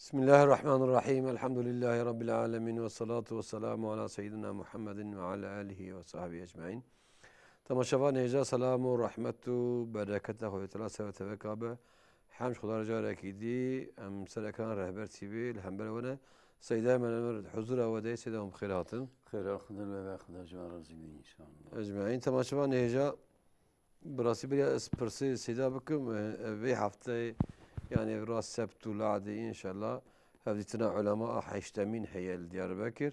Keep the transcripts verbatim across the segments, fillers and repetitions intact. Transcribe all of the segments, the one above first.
Bismillahirrahmanirrahim. Elhamdülillahi Rabbil alemin. Ve salatu ve selamu ala seyyidina Muhammedin ve ala alihi ve sahbihi ecmain. Temaşevan hêja, selam û rehmet û bereketa Xwedê Teala ser ve teveka be. Hemd Xweda re carekî dî, em ser ekran Rehber T V li hember we ne. Seyda me li huzura we de, Seyda, em bi xêr hatin. Xêra Xwedê li we be, Xweda ji we razî be înşallah. Ecmaîn. Temaşevan hêja, bi rastî beriya ez pirsê Seyda bikim, e, e, vê hefteyê, yani rast sebt û lahedê înşallah, hevdîtina ulema a heştemîn heye li Diyarbekir.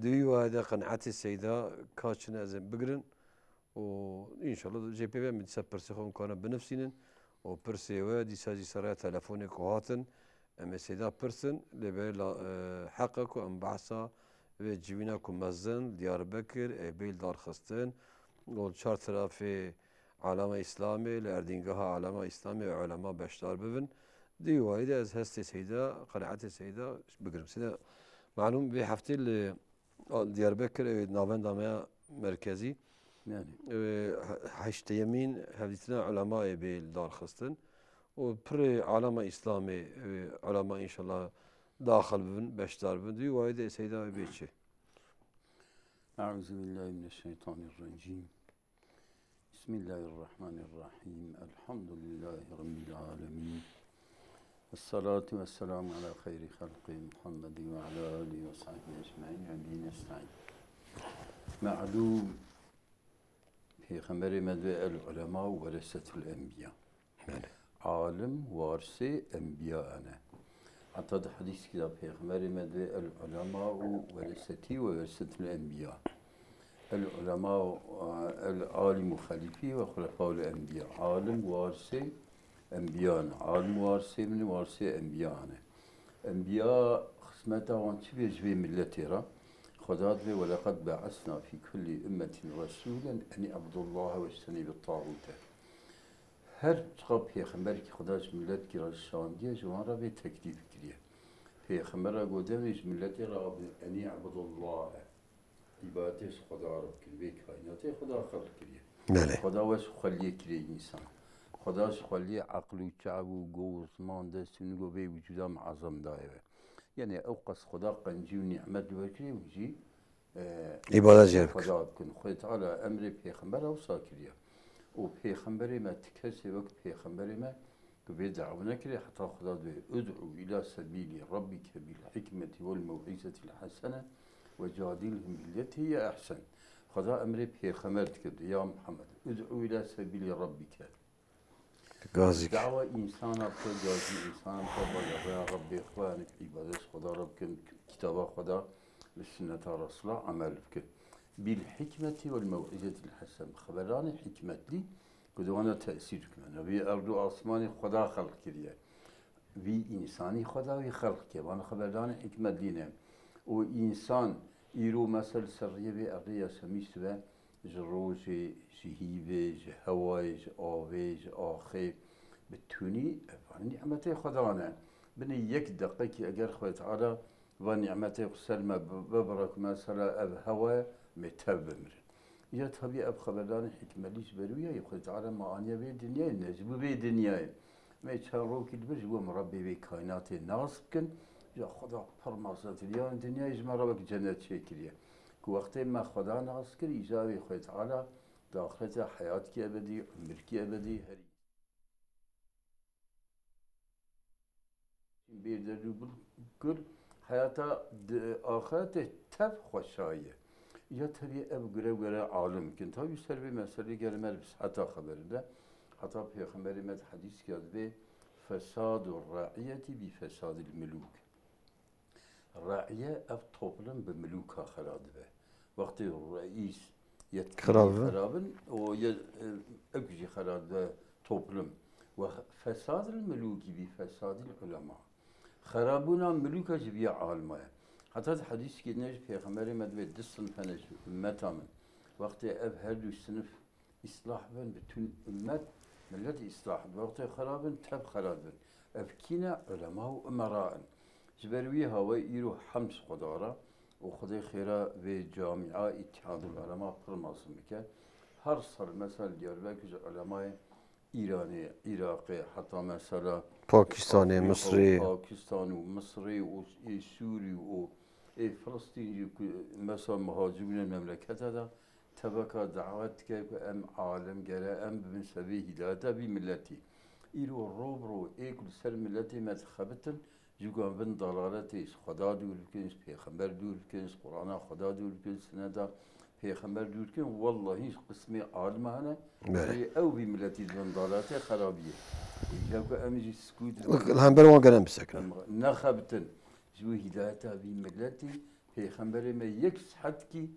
Di wî wayê de qenaetê Seyda ka çi ne ez ê bigirin û înşallah jê pê ve min dîsa pirsê xwe em karin binivsînin û pirsê we dîsa jî seraya telefonê ku hatin, em ê Seyda pirsin, lê berê la, e, heq e ku em behsa vê civîna ku mezin Diyarbekir ê bê li dar xistin û li çar terafê alema Îslamê, li erdîngeha alema Îslamê û ulema beşdar bibin. Di wî wayî de ez hestê Seyda, qenaetê Seyda bigirim. Seyda, malûm vê heftê li A, Diyarbekir, e, navenda me ya merkezî. Yani. E, he-, heşteyemîn hevdîtina ulemayê bê li dar xistin. Û pirê alema Îslamê, e, ulema înşallah daxil bibin, beşdar bibin. Di wî wayî de Seyda bê çi? Eûzubillahimineşşeytanirracîm. Bismillahirrahmanirrahim. Elhamdülillahi Rabbil alemin. Vessalatu vesselamu ala xeyri halqi Muhammedin ve ala alihi ve sahbihi ecmaîn. Ve bihi nestaîn. Me'lûm, Pêxemberê me dibê el ulema weresetul enbiya. Belê. Alim warisê enbiya ne. Heta di hedîskî de Pêxemberê me dibê el ulema û weresetî we weresetul enbiya. El ulema, el alim û xelîfî ve xulefaul enbiya. Alim warisê enbiya ne. Alim warisê min, warisê enbiya ne. Enbiya xizmeta wan çi bê ji vê milletê re? Xweda dibê, "Weleqed be'esna fî kullî ummetin resûlen en i'budullahe wectenîbit tağûte." Her çiqa pêxemberekî Xweda ji miletkî re şandiye, ji wan re vê teklîf kiriye. Pêxembera gote vê ji miletê re, "Enî ibudullah e." Îbadetê ji Xweda re bikin. Vê kaînatê Xweda xelq kiriye. Belê. Xweda wek xweliyê kiriye însan. Xweda ji xweliyê eql û çav û go û ziman, dest û nîgo vê wicûda muezem daye we. Yanî ew qas Xweda qencî û nîmet li we kiriye, hûn jî e, Îbadet jê bikin. Xweda bikin. Xwedê Teala emrê pêxembera wisa kiriye. Û pêxemberê me, ti kesê wek pêxemberê me, tu vê dawa nekiriye, heta Xweda dibê, "Ud'u ila sebîlî rabbike bil hikmeti wel mew'izetil hesene ve cadilhum billeti hiye ehsen." Xweda emrê pêxember dike, dibê, "Ya Muhammed, ud'u ila sebîlî rabbike." Gazî. Dawa însana bike, gazî însana bike, ba li rêya Rebbê xwe, yanî îbadet Xweda re bikin, kitaba Xweda, li sunneta Resûla emel bikin. Bil hikmeti wel mew'izetil hesen, bi xeberanê hikmetlî ku di wan de tesîr bikin. Vî erd û asmanê Xweda xelq kiriye. Vî însanî Xweda wî xelq kiriye. Van xeberanê hikmetlî ne. Û însan îro mesela li ser rêyê vê erdê yaşamîş dibe, ji rojê, ji hîvê, ji hewayê, ji avê, ji axê, bi tunî, ev nîmetê Xweda ne. Binê yek deqekî eger Xwedê Teala va nîmetê xwe ser me bi-, bibire ku mesela ev hewa ye, me tev bimirin. Ya tabî ev xeberdanê hikmelî ji ber wî ye, Xwedê Teala me aniye vê dinyayê, ne ji bo vê dinyayê. Me çend rokî li vir ji bo em Rebbê vê kaînatê nas bikin. Ya Xweda pir mezin e, dinya, dinyayê ji me re wek cennet çêkiriye. Ku wextê me Xweda nas kir, îca wê Xwedê Teala di axirete heyatkî ebedî, umirkî ebedî, herî bê derd û bil kul heyata di axirete tev xweşayî ye. Ya tevî ev gure gure alim kin. Tabi ser vê meselê gel me bi seheta xeberin de. Heta Pêxemberê me di hedîskî de dibê, "Fesadu re'iyeti bi fesadil milûk." Re'iye ev toplum bi milûka xera dibe. Wextê reîs yetkî Xera dibe. Xera bin û ye-, e, ew jî xera dibe toplum. Ve fesadil milûkî bi fesadil ulema. Xerabûna milûka ji vî alma ye. Heta di hedîskî ne jî Pêxemberê me dibê du sinf hene ji ummeta min. Wextê ev her du sinf îslah bin, bütün ummet, millet îslah bin. Wextê xera bin, tev xera bin. Ev kî ne? Ulema û umera in. Ji ber wî hawayê îro hemd ji Xweda re û Xwedê xêra vê camia Îtîhadul Ulema pir mezin bike. Her sal mesela Diyarbekir ji ulemayê Îranê, Iraqê, heta mesela Pakistanê, Afrîka û Misrê. Pakistan û Misrê û ê Sûrî û ê Filistîn jî ku mesela muhacir bûne memlekete de, teveka dawet dike ku em alim gere em bibin sebê hîdayeta vî miletî. Îro ro bi ro ê ku li ser miletê me dixebitin, ji ku em bin dalaletê, ji Xweda dûr bikin, ji Pêxember dûr bikin, ji Qur'ana Xweda dûr bikin, ji Sineta Pêxember dûr bikin, wellahî ji qismê alima hene, Belê. Ê ew vî miletî dibin daletê xerabiyê. Îja ku em jî sikût Li hember wan gelen bisekinin. Em nexebitin. Ji bo hîdayeta vî miletî, Pêxemberê me yek sihetkî,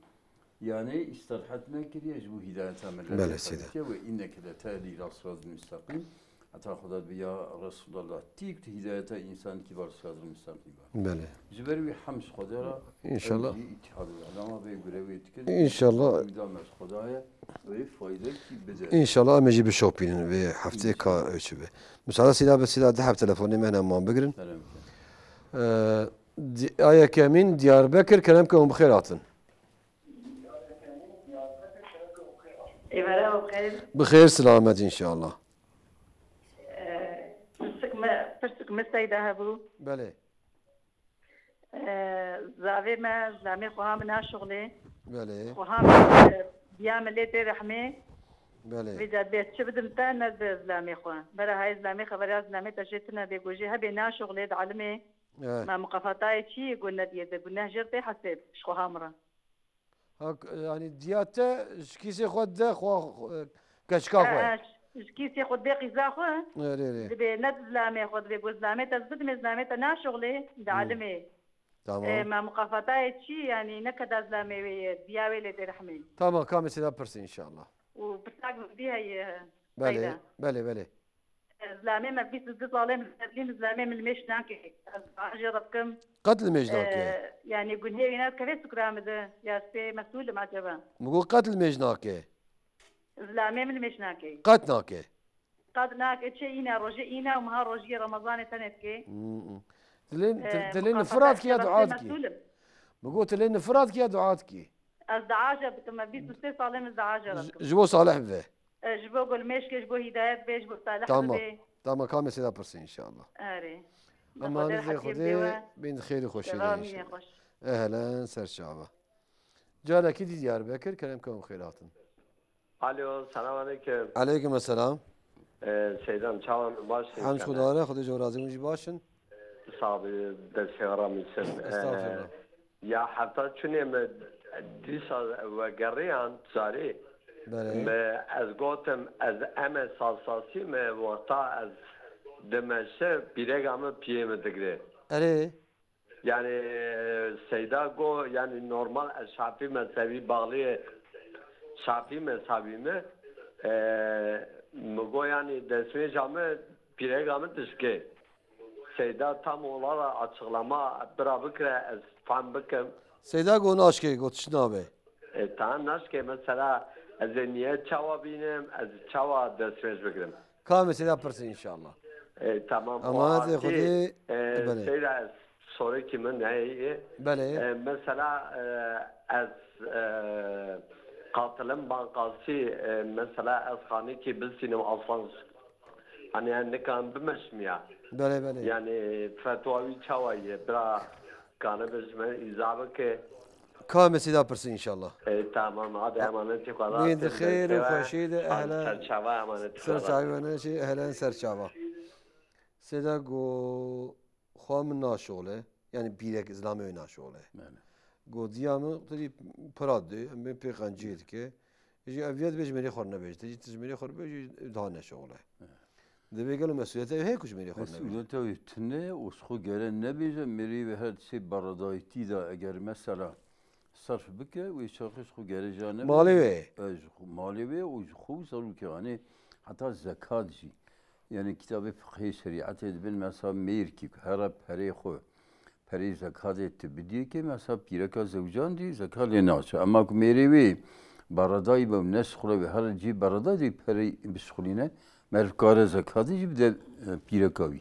yanî îsterhet nekiriye, ji bo hîdayeta miletê Belê, Seyda. Xebitiye ve inneke letehdi ila siratin mustaqîm. Heta Xweda dibe, ya Resulallah, tîk tu hîdayeta însanikî bar siratin mustaqîm ba. Belê. Ji ber wî hem ji Xweda re, İnşallah. Em jî îtîhad û îlama vê gure wê dikin. İnşallah. Umîda me ji Xweda ye, wê faydekî bide. İnşallah em ê jî bişopînin vê heftê ka çi be. Müsaade Seyda be, Seyda, di heb telefonê me hene, man bigirin. Kerem ke. Ee, di-, Aya Kemîn, Diyarbekir, kerem ke hûn bi xêr hatin. Êvara û xêr. Bi xêr, selamet inşallah. Ee, pirsik me, pirsik me Seyda hebû. Belê. Ee, zavê me, zilamê xweha min naşuxlê. Belê. Xweha min, e, diya min lê tê rehmê. Belê. Vê ca dibê çi bidim te, ne di zilamê xwe. Bera hayê zilamê xebera zilamê te jê tune bê, go jê hebê naşuxlê di elimê. Eh. Ma muqafatayê çi yê, go nediyê de, guneh jê tê hesêb, ji xweha min re. Ha, k-, yanî diya te ji kîsê xwe de xwe, xwe, keçika xwe. E, e, ji kîsê xwe dibê qîza xwe. Erê, erê. Dibê ne di zilamê xwe, dibê ku zilamê te zidimê, zilamê te naşuxlê, di Hmm. elimê. Tamam. E, ma muqafatayê çi, yanî ne keda zilamê wê ye, diya wê lê tê rehmê. Tamam, kamê sê de pirsin inşallah. Û pirsak min dî heye, Belê, Seyda. Belê, belê. Zilamê me bîst û du salê min, min zilamê min limêj nake. Ez ajê re dikim. Qet limêj nake? Ee, yani gunhê wî ne kevê sukra min de. Ya sê mesûl im acaba? Min got qet limêj nake. Zilamê min limêj nake. Qet nake? Qet nake. Çi îne, rojê îne û meha rojiyê Remezanê tenê dike. Hmm, hmm. Dilê, Ee, dilê nifira dike ya dua dike? Mesûl im. Min got dilê nifira dike ya dua dike? Ez dua jê bikim, me bîst û sê salê min dua jê re dikim. Ji bo salih bibe. E, ji bo gulmêşkê, ji bo hîdayet bê, ji bo salih Tamam. bê. Tamam, kamê sê de pirsin inşallah. Erê. Emanetê Xwedê, bin xêr û xweşî de Devam inşallah. Xweş. Ehlen, ser çava. Carekî dî Diyarbekir, kerem ke hûn xêr hatin. Alo, selam aleyküm. Aleyküm selam. Ee, Seydan, çawan baş Hemd Xweda re, Xwedê ji razî hûn jî baş in. Sabi destê ramîsin. Estağfurullah. Ee, ya hefta çunê me dîsa vegeriyan zarî. Belê. Me ez gotim ez eme salsasî me wexta ez dimeşe pîrega me piyê me digre. Erê. Yani Seyda go yani normal ez Şafî mezhebî bağlıyê Şafî mezhebî me. Ee, mi go yani destmêja me pîrega me dişke. Seyda tam olara açıklama bira bikire, ez fam bikim. Seyda got naşkê, got tişt nabe. E, ta naşkê, mesela, ez ê niyet çawa bînim, ez çawa destmêj bigirim? Kamê Seyda pirsin inşallah. E, tamam, o Emanetê artı, Xwedê, e, belê. Seyda, ez sorekî min heye. Belê. E, mesela, e, ez, e, qatilim bankasî, e, mesela, ez xanekî bisînim aslan Hani yani nikan bimeşmiya. Belê, belê. Yani fetwa wî çawa ye? Bira kane be ji me îza bike. Kamê Seyda pirsin inşallah. E, tamam, hadi emanetê Xweda. Wî di xêr û xweşî de, ehlen. Serçava emanetê Xweda. Serçava emanetê, ehlen serçava. Seyda go xwe min naşole. Yani pîrek zilamê wê naşole. Belê. Go diya min, tu jî pira dê, em bên pê qenciyê dike. Jî ev ya dibê ji mêrê xwe nebêje. Te jî tu ji mêrê xwe bêjî, daha neşoxle. He. Dibê gelo mesûliyeta wê heye ku ji mêrê xwe nebêje? Mesûliyeta wê tune ye û ji xwe gere nebêje, mêrê wê her tiştê beredayîtî de eger mesela serf bike, wê çaxê ji xwe gere ja nebêje. Malê wê ye? E, ji xwe, malê wê ye û ji xwe û zarokê, yanî heta zekat jî. Yani kitabê fiqhê şerîetê dibin mesela mêrkî ku here perê xwe, perê zekatê tu bidî ke mesela pîreka zewcandî zekat lê naçe. Ema ku mêrê wê beredayî be û ne şixule wê, her cî beredayî dê perê bişixulîne, meriv kare zekatê jî bide, e, pîreka wî.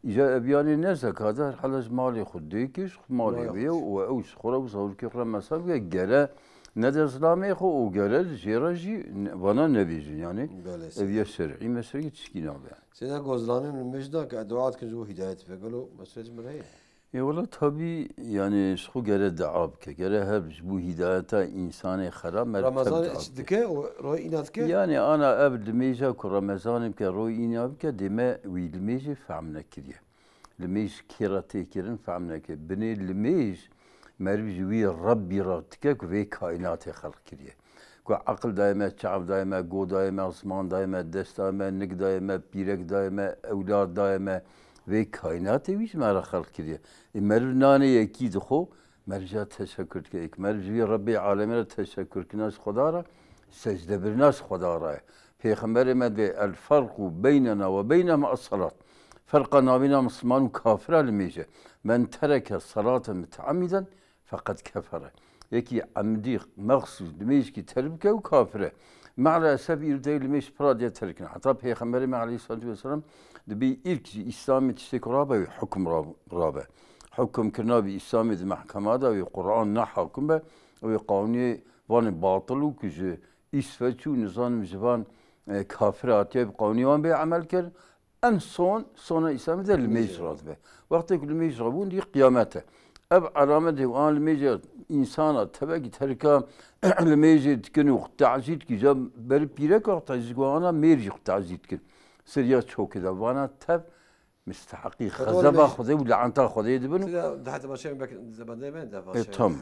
Îca ev yanê ne zekatê, herhala ji malê xwe dê ke ji xwe malê wê ye û ew ji xwe re û zarokê xwe re mesela bike gere Ne de zilamê xwe û gere jê re jî ne- vana nebêjin, yanî Belê, ev seyda. Ya şer'î meseleyê tişkî nabe. Seyda, go zilamê min mêj da ke dua dikin ji bo hîdayet ve, gelo meselê ji min re heye? Ê wela tabî, yanî ji xwe gere dua bike, gere hev ji bo hîdayeta însanê xera meriv tev Ramazan dua iş bike. Dike û roy îna dike? Yanî ana ev limêja ku Ramazanê bike, roy îna bike, dê me wî limêjê fehm nekiriye. Limêj kê re tê kirin, fehm neke. Binê limêj meriv ji wî Rebbî re dike ku vê kaînatê xelq kiriye. Ku eqil daye me, çav daye me, go daye me, ziman daye me, dest daye me, nik daye me, pîrek daye me, ewlad daye me. Vê kaînatê wî ji me re xelq kiriye. Ê meriv nanê yekî dixwe, meriv jî teşekur dike. Ê meriv ji wî Rebbê alemê re teşekurkirina ji Xweda re, secdebirina ji Xweda re ye. Pêxemberê me dibê, "El ferqu beynena ve beynehum es-salat." Ferqa navîna misliman û kafira limêj e. "Men tereke salate muteemmiden feqed kefere." Yekî emdî mexsûs limêjkî terk bike û kafir e. Me'el esef îro tê limêj pira diye terk in. Heta Pêxemberê me aleyhissalatu vesselam dibê îlk ji Îslamê tiştê ku rabe wî hukum ra-, rabe. Hukum kirina bi Îslamê di mehkema de wî Quran ne hakim be, wî qanûnê vanê batil û ku ji Îsveç û nizanim ji van, e, kafir hatiye bi qanûnê wan bê emel kir. En son, sona Îslamê de limêj Limêj radibe. Wextê ku limêj rabûn dî qiyamet e. Ev elamedê û an limêje însana tevekî terka limêjê dikin û xwe tazî dikin. Ja berî pîreka xwe tazî dikin, ana mêr jî xwe tazî dikin. Siriya çokê de vana tev misteheqî Xwedê xezeba limêj- Xwedê û le'enta Xwedê dibin. Sira dehete başe bek zebendê me de E, başe. Tamam.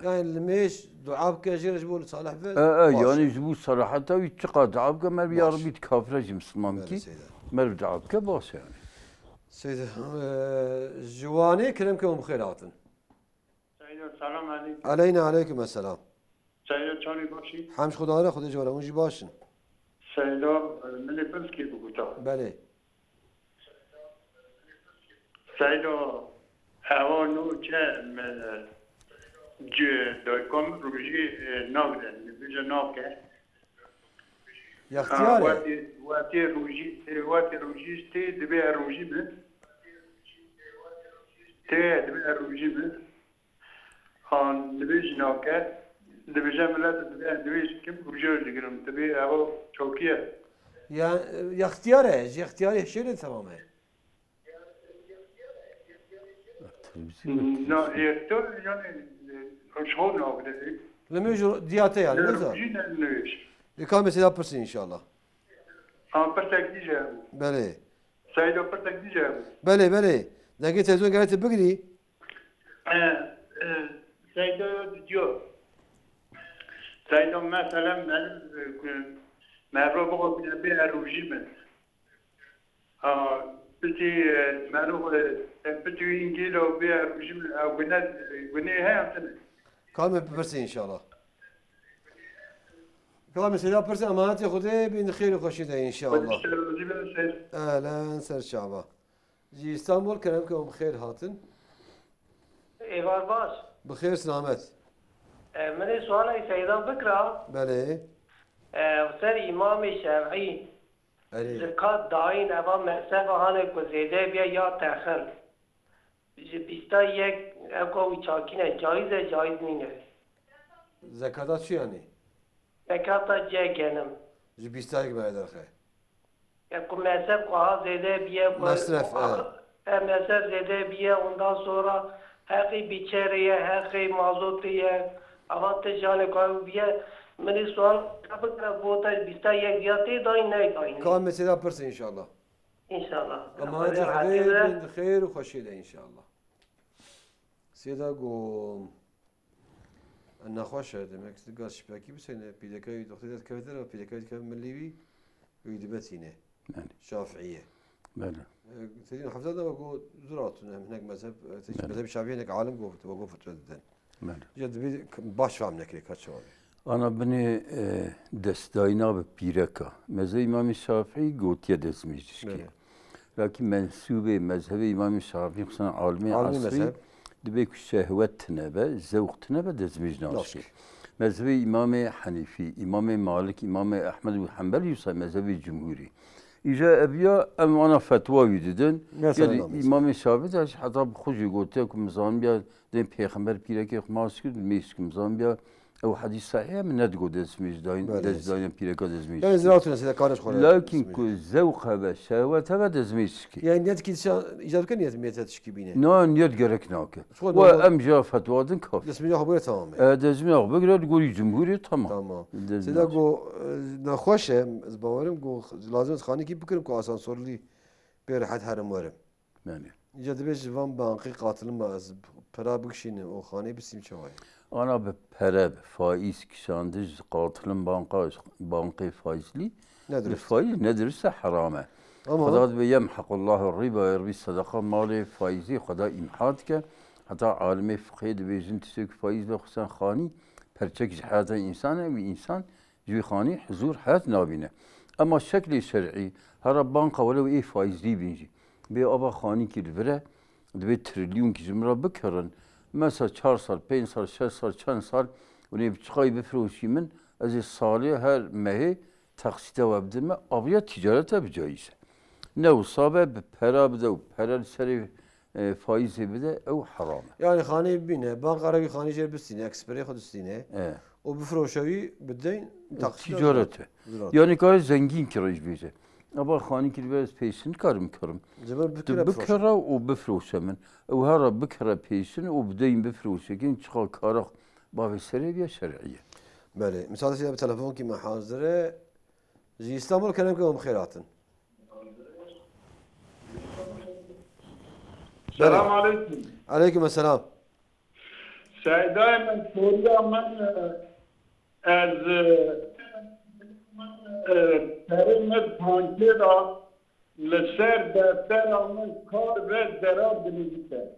Yani limêj dua bike jê re ji bo salih be. E, e, baş. Yani ji bo salaheta wî çiqa dua bike, meriv ya Baş. Rabbî di kafire jî misliman Belê, bikî. Seyda. Meriv dua bike baş e yani. Seyda, e, ji Wanê kerem ke hûn bi xêr hatin. Seyda, selam eleykum. Eleyna eleykum esselam. Seyda, çawa baş î? Hemd Xweda re, Xwedê ji we re, hûn jî baş in. Seyda, e, min ê pirskê biguta. Belê. Seydo, ewa nû çi me ci dayika min rojî, e, nagre, nivîje nake. Yextiyar e. Wetê, wetê rojî, e, wetê rojî tê dibê rojî min. Tê dibê rojî min. An nivîj nake, dibêje milet dibê nivîj kim rojî digirim. Dibê ewa çokiye. Ya, yextiyar e, ji yextiyarê şêrê temam e. Televîzyon Na, yektor yani, e, şov navdedi. Limêj diyate yani, ne zor. Jî ne nivêj. Ê, ka mesela pirsî inşallah. Ha, pirsek dîje. Belê. Seydo pirsek dîje. Belê, belê. Dengê televîzyon gerek te bigirî. E, e, Seydo diyor. Seydo mesela benim, e, merro bu bir erujî mi? Ha, pitî, e, mero, e, e, pitî îngîlo bê rojim, e, gune, e, gunê heye tine. Ka me bipirsê inşallah. Ka me seyda pirsê, emanetê Xwedê bin xêr û xweşî de inşallah. Xwedê ji te razî be, ser. Ehlen ser çava. Ji Îstanbul kerem ke hûn bi xêr hatin. Êvar baş. Bi xêr selamet. E, min ê suala seyda bikira. Belê. E, ser Îmamê Şevî. Erê. Zekat dayîn eva mezheba hane ku zêde bîye ya texin. Ji bîsta yek eko wî çakîne caiz e, caiz nîne. Zekata çi yanî? Zekata cê genim. Ji bîsta yek bere derxe. Ya ku mezheb ku ha zêde bîye ku Mesref, e. E, mezheb zêde bîye, ondan sonra heqî biçerê ye, heqî mazotê ye. Ava ti janê ku ew bîye. Min ê sual bikira, bota bîsta yek ya tê dayîn, ney dayîn. Ka mesela pirsê inşallah. İnşallah. Emanetê Xwedê bin xêr û xweşiyê de inşallah. Sêda go, nexweş e, demek, gar şipekî biseyne, pîleka wî doxtê de dikeve der, pîleka wî dikeve milî wî, wî dibe tîne. Yani. Şafiiye. Belê. E, Seyîd Hafiz'a da go zor hatun, hem hinek mezheb, e, Belê. Mezheb Şafii hinek alim go, go fetwa diden. Belê. Ya dibê baş fam nekirê ka çawa be. Ana binê, e, destdayîna bi pîreka. Mezhebê Îmamê Şafîî gotiye destmêj dişkê. Belê. Lakî mensûbê mezhebê Îmamê Şafîî, xusûsan alimê Alimê esrî, mezheb. Dibê ku şehwet tine be, zewq tine be, destmêj naşkê. Naşkê. Mezhebê Îmamê Henîfî, Îmamê Malik, Îmamê Ehmed û Hembel, wisa mezhebê cumhûrî. Îja eviya em ana fetwa wî didin. Mesela Gelî namaz. Îmamê Şafîî de heta bi xwe jî gotiye ku min zanbiya dê pêxember pîrekê xwe mas kir, mêj kim zanbiya Ew hedîs sehîh e, min nedigot destmêj dayîn, Belê. dest dayîn pîreka destmêj Yani dikî. Zira tu nesî de karnê xwe Lakin ku zewq hebe, şehwet hebe, destmêj dikî. Yani niyet ki dişa îcad bike niyet miyete tişkî bîne. Na niyet gerek nake. Xwe We normal. em jî fetwa din kafî. Destmêja xwe bigire tamam e. E, destmêja xwe bigire, li gorî cumhurê tamam. Tamam. Destmêj. Sêda go, e, nexweş e, ez bawerim go lazim ez xanîkî bikirim ku asansorlî pê rehet herim werim. Yani. Îca dibêje van bankî qatilin ma ez pera bikişînim û xanê bisîm çawa ye? Ana bi pere, bi faîz kişandiş, qatilin banka, bankê faîzlî, Ne bi dirust. faîz ne dirust e, heram e. Ama Xweda dibê yemhequllahu riba, Rebî sedeqa malê faîzî Xweda îmha dike. Heta alimê fiqhê dibêjin tiştê ku faîz be xwe sen xanî, perçek ji heyata însan e, wî însan Ji wî xanî huzûr, hez nabîne. Ema şeklê şer'î, hera banka welew ê faîzlî bîn jî, bê ava xanîkî li vir e, divê trilyonkî ji min re bikirin. Mesela çar sal, pênc sal, şeş sal, çend sal, hûn ê bi çiqayî bifiroşî min, ez ê salê her mehê teqsîta we bidim me, aviya tîcareta bi cayîs e. Ne wisa be, bi pera bide û pere li serê, e, faîzê bide, ew heram e. Yani xanê bibîne, banka re wî xanî jê bistîne, eksperê xwe distîne E. û bifiroşe wî bi deyn taksî Ticaret e. Ziraat. Yani kare zengîn kirêj bêje. Eva xanî kirve ez pêşin karim kirim. Ceber Tu bikire bikire û bifiroşe min. Ew hera bikire pêşin û bi deyn bifiroşe. Kin çiqa kara bavê serê viya şer'î ye. Belê. Misal size bir telefon ki me hazire. Ji İstanbul kerem ke hom xêr hatin. Selam aleyküm. Aleyküm selam. Seydayê min, soruya min, e, ez, e, e, perê min bankê de li ser deftera min kar ve zerar dinivîse.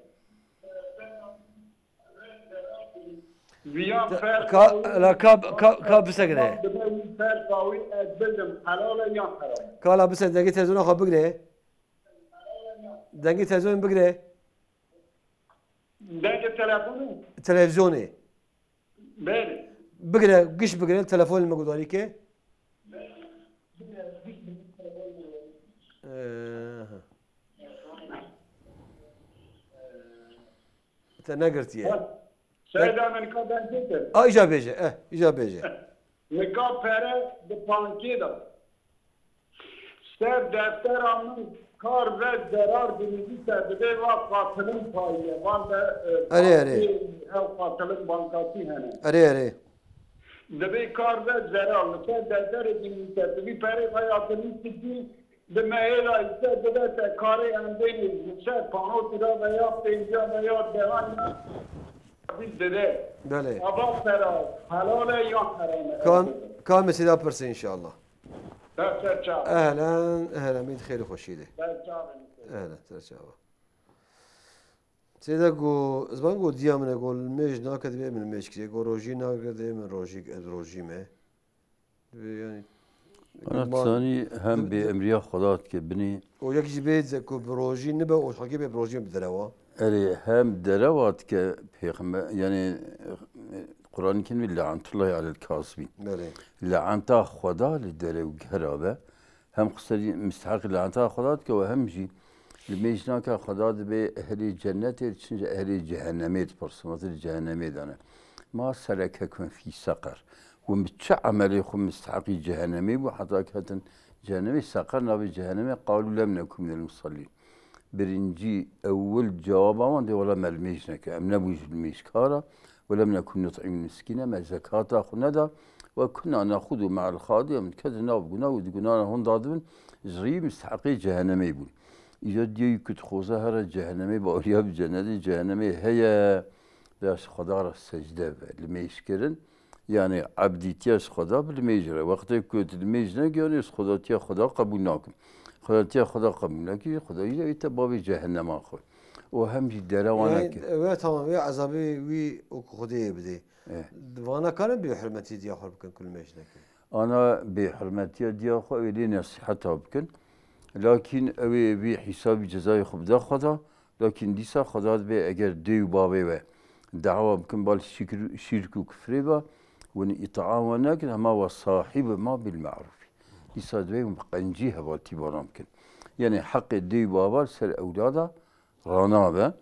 Viya Te- fer ka- qawî la ka- ka- ka bisegre. Dibe wî fer qawî ez bidim, helal e yan heram? Kala bise dengê televizyona xwe bigre. Dengê televizyonê bigre. Dengê telefonê? Televizyonê. Belê. Bigre, giş bigre, telefonê me gudarî ke. Ee, ha. Te negirtiye. Ha, Seyda min ka dengê kir. A, îca bêje, eh, îca bêje. Nika pere di bankê de. Ser deftera min kar ve zerar dinivîse, dibê va qatilin payî ye. Van de, e, Erê, erê. bankê, ew qatilin bankatî hene. Erê, erê. Dibê kar ve zerar. Li ser defterê dinivîse, tu vî perê xwe ya dinivîsî, di mehêla îse dide te karê em bênê ji ser panotî de veya pênca veya dehan ya dide. Belê. Ava pera helal e yan heram e? Kan, kan mesela pirse inşallah. Ber ser çav. Ehlen, ehlen, min xêr û xweşî de. Ber çav e. Ehlen, ser çava. Seyda go, ez van go diya min e, go li mêj nake, divê min mêj kirê, go rojî nake, divê min rojî, ez rojî me. Divê yani, Ana man- tizanî hem bêemriya Xweda dike binê. O yek jî bê ze ku bi rojî nibe, o hekî bê bi rojî bi derewa. Erê, hem derewa dike pêxember, yani, Qur'an-ı Kerim, "Le'antullahi alel kazibin." Belê. Le'anta Xweda li derew gera be. Hem xserî misteheqî le'anta Xweda dike û hem jî li mêj nake Xweda dibê ehlê cennetê diçin ji ehlê cehennemê dipirsin, wextê li cehennemê de ne. Ma serekekun fî seqer. Hûn bi çi emelê xwe misteheqî cehennemê bû, heta ke hatin cehennemê, seqer navê cehennemê, qalû lem neku minel musellîn. Birincî, ewil cewaba wan dê, wela me li mêj neke. Em nebûn ji mêjkara, we lem nekun nut'îmul miskîne, me zekata xwe neda, we kunna nexûdu me'el xadî, em diketin nav guna û di gunana hûn dadibin, ji rî misteheqê cehennemê bûn. Îca diyeyî ku dixwaze here cehennemê, baweriya bi cennetê cehennemê heye, dê ji Xweda re secde be, li mêj kirin. Yani ebdîtiya ji Xweda bi limêj re. Wextê ku tu limêj negiyanî, ji Xwedatiya Xweda qebûl nakin. Xwedatiya Xweda qebûl nekî, Xwedayî de te bavê cehennema xwe. Û hem jî derewa Yani, neke. Wê tamam, wê ezabê wî û ku Xwedê bidê. Eh. Vana karin bêhurmetî diya xwe bikin ku limêj nekin. Ana bêhurmetiya diya xwe, ew ê lê nesîheta bikin. Lakin ew ê vî hîsabî cezayê xwe bide Xweda. Lakin dîsa Xweda dibê eger dê û bavê we dawa bikin bal şikir, şîrk û kufrê ve, hûn îtaa we nekin, hema we sahîb ma bil me'rûfî. Dîsa divê hûn bi qencî hevaltî baran bikin. Yani heqê dê û bava li ser ewlada ranabe.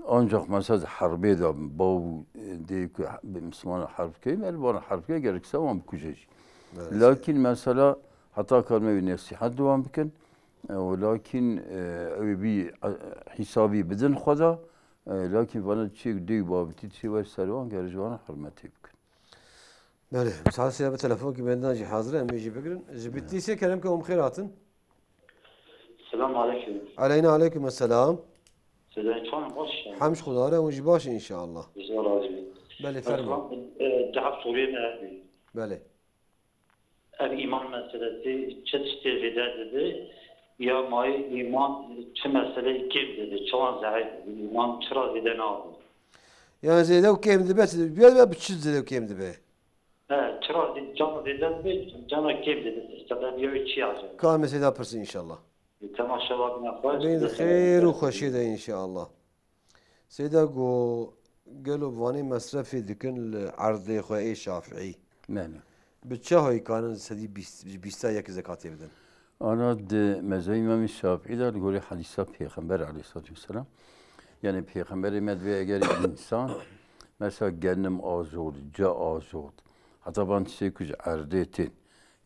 Ancak mesela di herbê de bav û dê ku bi Mislimana herb key, merivana herb key, gerekse wan bikuje jî. Belê. Lakin mesela heta karime wî nesîhet di wan bikin, e, û lakin, e, ew ê bî, e, hîsabî bidin xwe de, e, lakin vana çêk dê û bavitî çê wer ser wan, ger ji wan hurmetê bikin. Belê, misal sê bi telefonkî benden jî hazir e, em ê jî bigirin. Ji Bitlîsê kerem ke hûn bi xêr hatin. Selam aleyküm. Aleyna aleyküm selam. Seyda Çan baş. Hemş Xuda re, hûn jî baş in inşallah. Bizde razı bin. Belê, fermo. Tamam, e, daha soruya ne yapayım? Belê. Ev iman meselesi çi tiştê zêde dibi? Ya mayî iman çi mesele kêm dibi? Çawan zehir dibi? İman çira zêde nabi? Yani zêde û kêm dibe, çi dibe? Bi çi zêde û kêm dibe? He, çira zê-, cana zêde dibe, cana kêm dibe. Sebebiya wê çi acaba? Ka em ê Seyda pirsin inşallah. E, temaşe ve bine xweş. Bê xêr û xweşiyê de inşallah. Seyda go, gelo vanê mesrefê dikin li erdê xwe ê Şafîî? Belê. Bi çi hoyî karin sedî bîst, bîsta yek zekatê bidin? Ana di mezhebê Îmamê Şafîî de li gorî hedîsa Pêxember aleyhissalatu vesselam, yani Pêxemberê me divê eger însan mesela genim azod, ca azod, heta van tiştê ku ji erdê tên,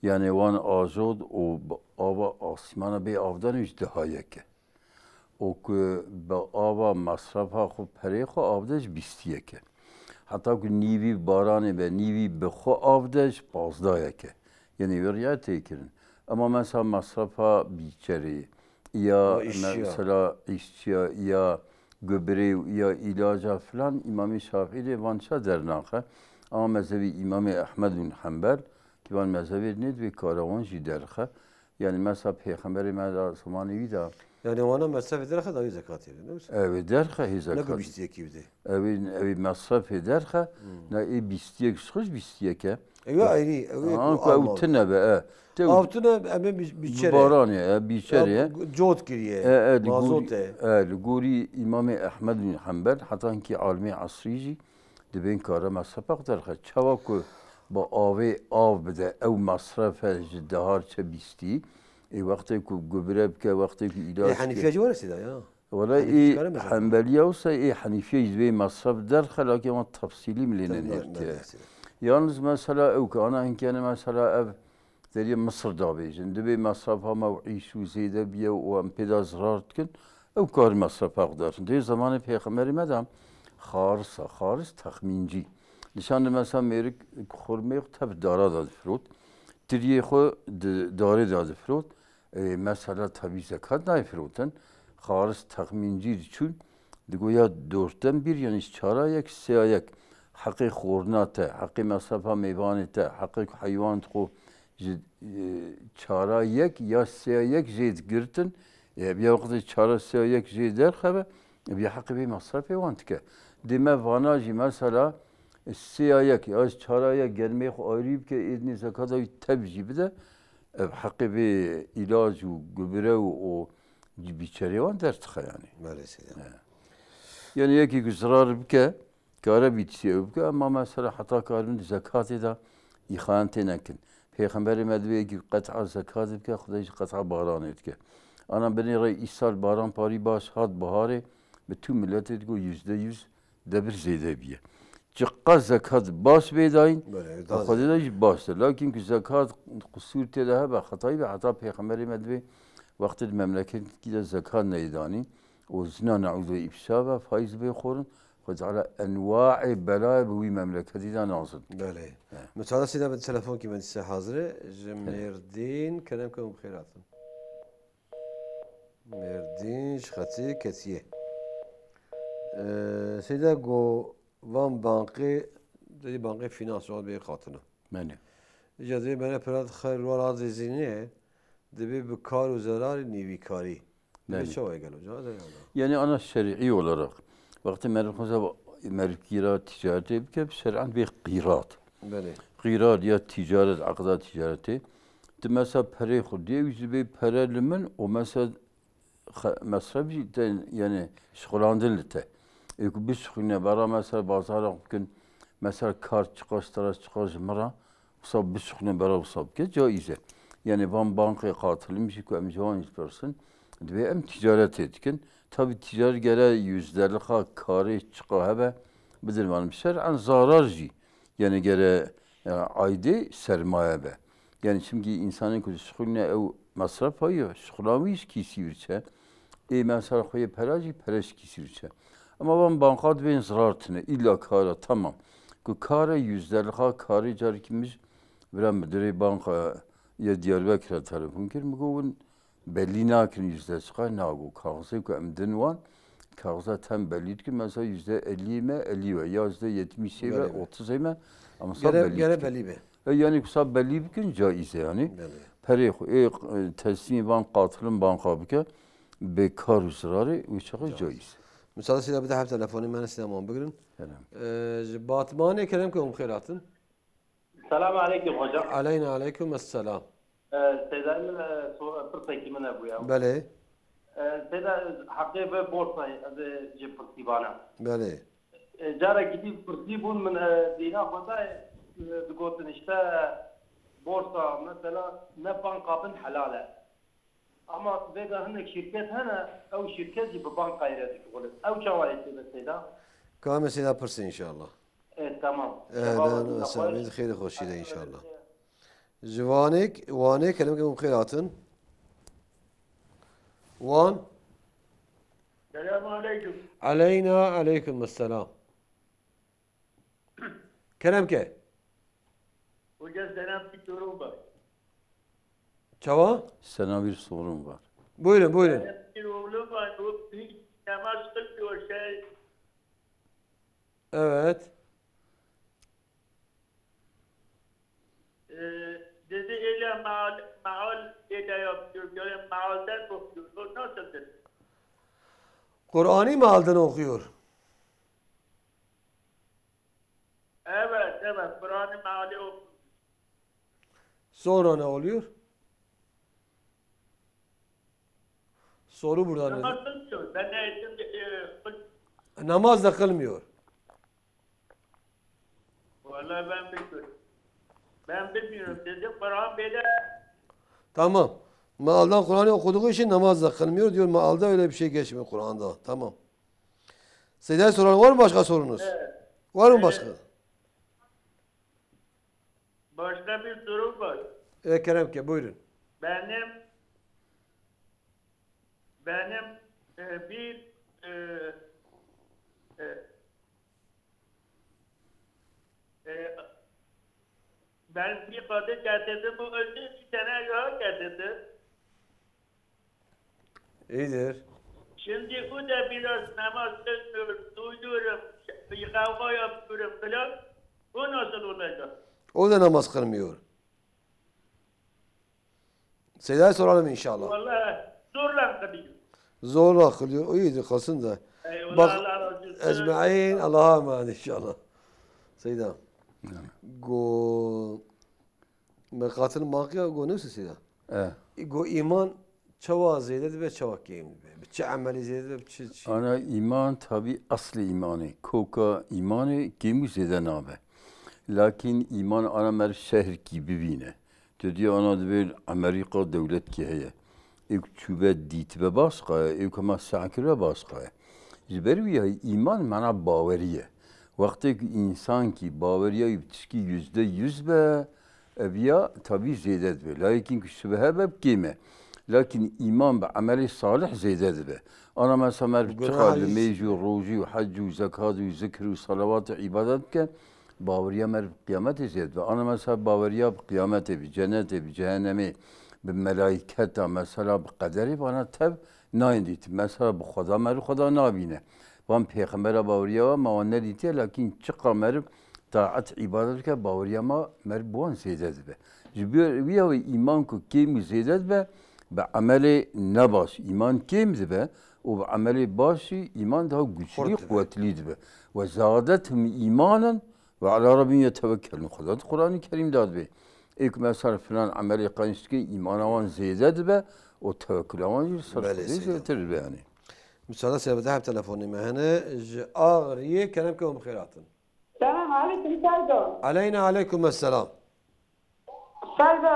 yani wan azod û bi ava asîmana bê avdan û ji diha yek e. û ku bi ava mesrefa xwe, perê xwe avde ji bîstiyek e. Heta ku nîvî baranê be, nîvî bi xwe avde ji pazdayek e. Yanî wê riya tê kirin. Ema mesela mesrefa bîçerê ya, ya îşçiya, mesela îşçiya ya gubrê û ya îlaca filan, Îmamê Şafîî lê van çi dernaxe. Ama mezhebî Îmamê Ehmed bin Hembel, ki van mezhebê nê divê kara wan jî derxe. Yani mesela Pêxemberê me de, zemanê wî de. Yani wana mesrefê derxe dawî zekatê de, ne wisa? Ew ê derxe hê zekatê. Ne ku bîst yekî bide. Ew ê, ew ê mesrefê derxe, hmm, ne ê bîst yek ji xwe ji bîst yek e. Ew ê ayrî, ew ê ku ew tune be, e. Av tune, em ê bi-, bi çerê. Baranê, e, bîçerê. Ya, cot kiriye, e, e, li gorî, mazot e. E, li gorî Îmamê Ehmed bin Hembel, heta hinkî alimê esrî jî, Dibên kare mesrefa derxe. Çawa ku bi avê av bide, ew mesref e ji dehar çe bîstî. Ê wextê ku gubre bike, wextê ku îlaç bike. Ê Henîfiya jî were sêda ya. Wele ê Hembeliya wisa ê Henîfiya jî divê mesref derxe, lakê wan tefsîlî min lê nenêrtiye. Yalnız mesela ew ki ana hinkene mesela ev Deriyê Misir da bêjin, dibê mesrefa me û îş û zêde biye û em pê de zirar dikin, ew kar mesrefa xwe derxin. Dê zemanê Pêxemberê me de xarisa, xaris texmîncî. Nîşan de mesela mêrik xurmê xwe tev dara de difirot, tiriyê xwe di darê de difirot. E, mesela tevî zekat nayê firotin. Xaris texmîncî diçûn, digo ya dortem bir, yanî çara yek, sêya yek. Heqê xorna te, heqê mesrefa mêvanê te, heqê ku heywan xwe ji, e, çara yek ya sêya yek jê digirtin. E, ev ya wextê çara sêya yek jê derxeve, ev ya heqê vê mesrefê wan dike. Dê me vana jî mesela, e, sêya yek ya ji çara yek germê xwe ayrî bike, êdinê zekata wî tev jî bide. Ev heqê vê îlac û gubire û o bîçerê wan derdixe yani. Belê seyda. He. Yani yekî ku zirar bike, kare bîtîsî ew bike, ema mesela heta karin di zekatê de îxayan tê nekin. Pêxemberê me divê yekî qet'a zekatê bike, Xwedê jî qet'a baranê dike. Ana binê rê îsal baran parî baş hat biharê, bi tû miletê digo yüzde yüz debir zêde biye. Çiqas zekat baş bê dayîn, belê, bi daha Xwedê de zêde jî baş e. Lakin ku zekat qusûr tê de hebe, xetayî be, heta Pêxemberê me divê wextê di memleketkî de zekat neyê danîn û zina neûzû îfşa be, faiz bê xorin, Xwedê Teala enwaê belayê bi wî memleketî de nazil bike. Belê. He. Min çanda sîda bi telefonkî me dîse hazir e. Ji Mêrdîn, kerem ke hûn bi xêr hatin. Mêrdîn ji xetê ketiye. Ee, Seyda go van banqê, derî banqê finans wan bê xatina. Belê. Îca divê bere pira xeyr wan azê zînê, divê bi kar û zerarê nîvîkarî. Divê çawa gelo, ca de ya da. Yani ana şer'î olarak, wextê meriv xweza meriv kîra ticaretê bike, şer'an bê qîrat. Belê. Qîrat ya ticaret, aqda ticaretê. Tu mesela perê xwe dê, wî jî dibê pere li min û mesela xe-, mesref jî te, yani şixulandin li te. Ê ku bişixwîne, bera mesela bazara xwe bikin, mesela kar çiqas tera, çiqas ji min re, wisa bişixwîne, bera wisa bike, caiz e. Yani van bankê qatilim jî ku em ji wan jî dipirsin, Divê em ticaretê dikin. Tabi ticaret gere yüzdelixa karê çiqa hebe bidin, şer'en zarar jî. Yani gere, e, aydê sermaye be. Yani çimkî insanên ku dişixulîne ew mesref hayo, şixulan wî ji kîsî wî çe. Ê mesela xwe yê pera jî pere ji kîsî wî çe. Ama van banka dibên zirar tine, îlla kara, tamam. Ku kare yüzdelixa karê carikî min ji vira müdürê banka ya Diyarbekir'e telefon kir, min got, hûn belî nakin yüzde çiqa, nago. Kaxizê ku em din wan, kaxiza tem belî dikin, mesela yüzde ellî me, ellî we, ya yüzde yetmişê ve, Belê be. otuzê me, ama sa Gere, belî gere dikin. belî be. E, yani ku sa belî bikin, caiz e yani. Belê. Perê xwe, ê, e, teslîmî van qatilin banka bike, bê kar û zirarê, wî çaxê Caiz. caiz. Müsaade sida bide hep telefonê me, sida man bigrin. Kerem. E, ji Batmanê kerem ke hûn xêr hatin. Selam aleykum hocam. Aleyna aleykum esselam. Ee, Seyda min, e, so-, pirsekî min hebû ya. Belê. Ee, Seyda, heqê ve borsayê ez ê jê pirsî bana. Belê. Ee, carekî dî pirsî bûn min, e, dîna xwe da, e, digotin işte borsa mesela ne banka bin helal e. Ama vêga hinek şirket hene, ew şirket jî bi bankayê re dişuxulin. Ew çawa yê tê de Seyda? Ka em ê Seyda pirsin inşallah. E, tamam. E, Şeva ne, ne, ne, sen xweş. Xêrê xweşî de inşallah. Ji Wanê, Wanê kerem ke hûn xêr hatin. Wan. Selamun aleyküm. Aleyna aleyküm selam. Kerem ke. Hoca, selam bir sorum var. Çawa? Sana bir sorum var. Buyurun, buyurun. Benim bir oğlum var, o hiç namaz kılmıyor, şey. Evet. Ee, dedi öyle maal, maal öyle yapıyor, böyle maalden okuyor. O nasıldır? Kur'an'ı maalden okuyor. Evet, evet. Kur'an'ı maali o. Sonra ne oluyor? Soru burada nedir? Namaz kılmıyor. Ben ne ettim de, e, kıl- Namaz da kılmıyor. Vallahi ben bilmiyorum. Ben bilmiyorum. Dedim Kur'an böyle. Tamam. Maaldan Kur'an'ı okuduğu için namaz da kılmıyor diyor. Maalda öyle bir şey geçmiyor Kur'an'da. Tamam. Seyda soran var mı başka sorunuz? Evet. Var mı Evet. başka? Başka bir sorum var. E, Kerem ke, buyurun. Benim, benim, e, bir, e, e, e, ben bir kadın getirdim, bu öldü, bir tane daha getirdim. İyidir. Şimdi bu da biraz namaz kılmıyor, duyuyorum, bir kavga yapıyorum falan. Bu nasıl olacak? O da namaz kılmıyor. Seyda'ya soralım inşallah. Vallahi zorla kılıyor. Zorla kılıyor. O iyidir, kalsın da. Eyvallah, Bak, Allah razı olsun. Ecmaîn, Allah'a emanet inşallah. Seyda. Yani. Go Me qatil maqiya go newse sîda. E. Go îman çawa zêde dibe, çawa kêm dibe? Bi çi emelî zêde dibe, bi çi çi? Ana îman tabî eslê îmanê, koka îmanê kêm û zêde nabe. Lakin îman ana mer şehrkî bibîne. Tu dî ana dibê Amerîka dewletkî heye. Êk çûbe dîtibe başqa ye, êk hema seh kiribe başqa ye. Ji ber wî ya îman mana bawerî ye. Wextê ku însankî baweriya wî bi tişkî yüzde yüz be, ev ya tabî zêde dibe. Layekîn ku şibehe be, bi kêm e. Lakin îman bi emelê salih zêde dibe. Ana mesela mer bi çiqa limêj û rojî û hec û zekat û zikir û salawat û îbadet bike, baweriya mer bi qiyametê zêde dibe. Ana mesela baweriya bi qiyametê, bi cenetê, bi cehenemê, bi melayketa, mesela bi qederê, vana tev nayên dîtin. Mesela bi Xweda, mer Xweda nabîne. Van pêxembera baweriya we, ma wan nedîtiye, lakîn çiqa meriv taet, îbadet bike, baweriya ma meriv bi wan zêde dibe. Ji ber wî ya wê îman ku kêm û zêde dibe, bi emelê nebaş îman kêm dibe û bi emelê baş jî îman daha güçlü, Xurt dibe. Quwetlî dibe. Ve zâdethum îmanen ve alâ rabbihim yetewekkelûn. Xweda di Qur'anê Kerîm de dibê. Êk mesela filan emelê qenc dike, îmana wan zêde dibe û tewekkula wan jî li ser Belê, Xwedê Seyda. Zêdetir dibe yani. Müsaade sebe de hep telefonê me hene. Ji Agiriyê kerem ke hûn bi xêr hatin. Selam aleykum Seyda. Aleyna aleykum esselam. Seyda,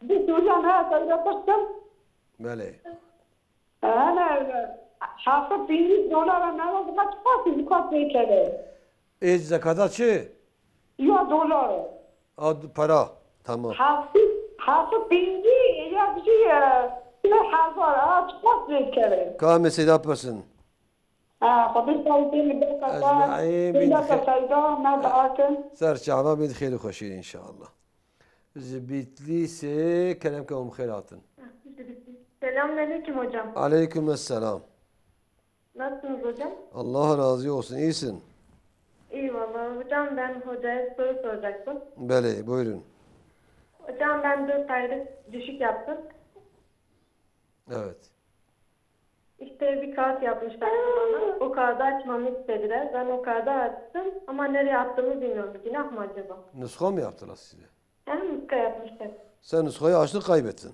bir soru ne Seyda piştim. Belê. Hene, hafta pêncî dolara me ve, dima çiqas, çiqas pê kere. Ê zekata çi? Ya dolar. A, d-, para. Tamam. Hafta, hafta pêncî ya jî, e, sê hezar, a, çiqas pê kere. Ka em ê Seyda pirsin. Ha, Xwedê sağ olsun, bir kafa. Ecmaîn, Bir bin dakika, xê-, Seyda, me dua kin. Ser çava bin xêr û xweşî inşallah. Ji Bitlîsê kerem ke hûn bi xêr hatin. Selamünaleyküm hocam. Aleyküm selam. Nasılsınız hocam? Allah razı olsun. İyisin. İyi vallahi hocam, ben hocaya soru soracaktım. Belê, buyurun. Hocam, ben dört aylık düşük yaptım. Evet. İşte bir kağıt yapmışlar bana. O kağıdı açmamı istediler. Ben o kağıdı açtım ama nereye attığımı bilmiyorum. Günah mı acaba? Nusxa mı yaptılar size? Hem muska yapmışlar. Sen nuskayı açtın, kaybettin.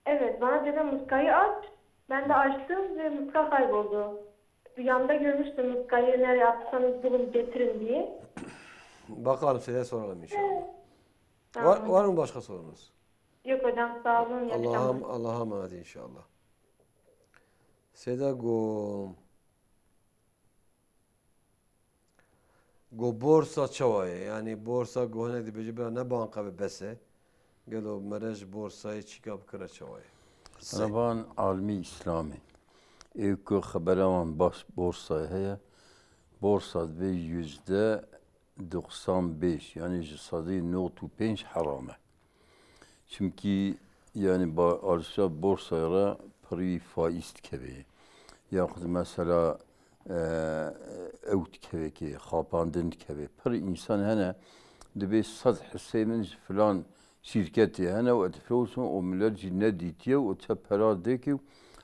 Evet, bana dedi muskayı aç. Ben de açtım ve muska kayboldu. Rüyamda görmüştüm muskayı, nereye attıysanız bulun getirin diye. Bakalım, size soralım inşallah. Tamam Var, hocam. Var mı başka sorunuz? Yok hocam, sağ olun. İyi akşamlar. Allah'a, Allah'a emanet inşallah. Seyda go, go borsa çawa ye? Yani borsa go hinek dibêje bira ne banka be bes e. Gelo mere ji borsayê çîka bikire çawa ye? Sey. Revan almî Îslamê. Ê ku xebera wan baş borsayê heye, borsa divê yüzde doksan beş, yani ji sedî nod û pênc heram e. Çimkî, yani, ba-, arşa borsaya re pirî faîz dikeve. Yaxud mesela, e, ew dikeve ki, xapandin dikeve. Pir însan hene, dibê sed hisseyê min ji filan şîrketê hene û ez difirewsim û millet jî nedîtiye û çe pera dêkê û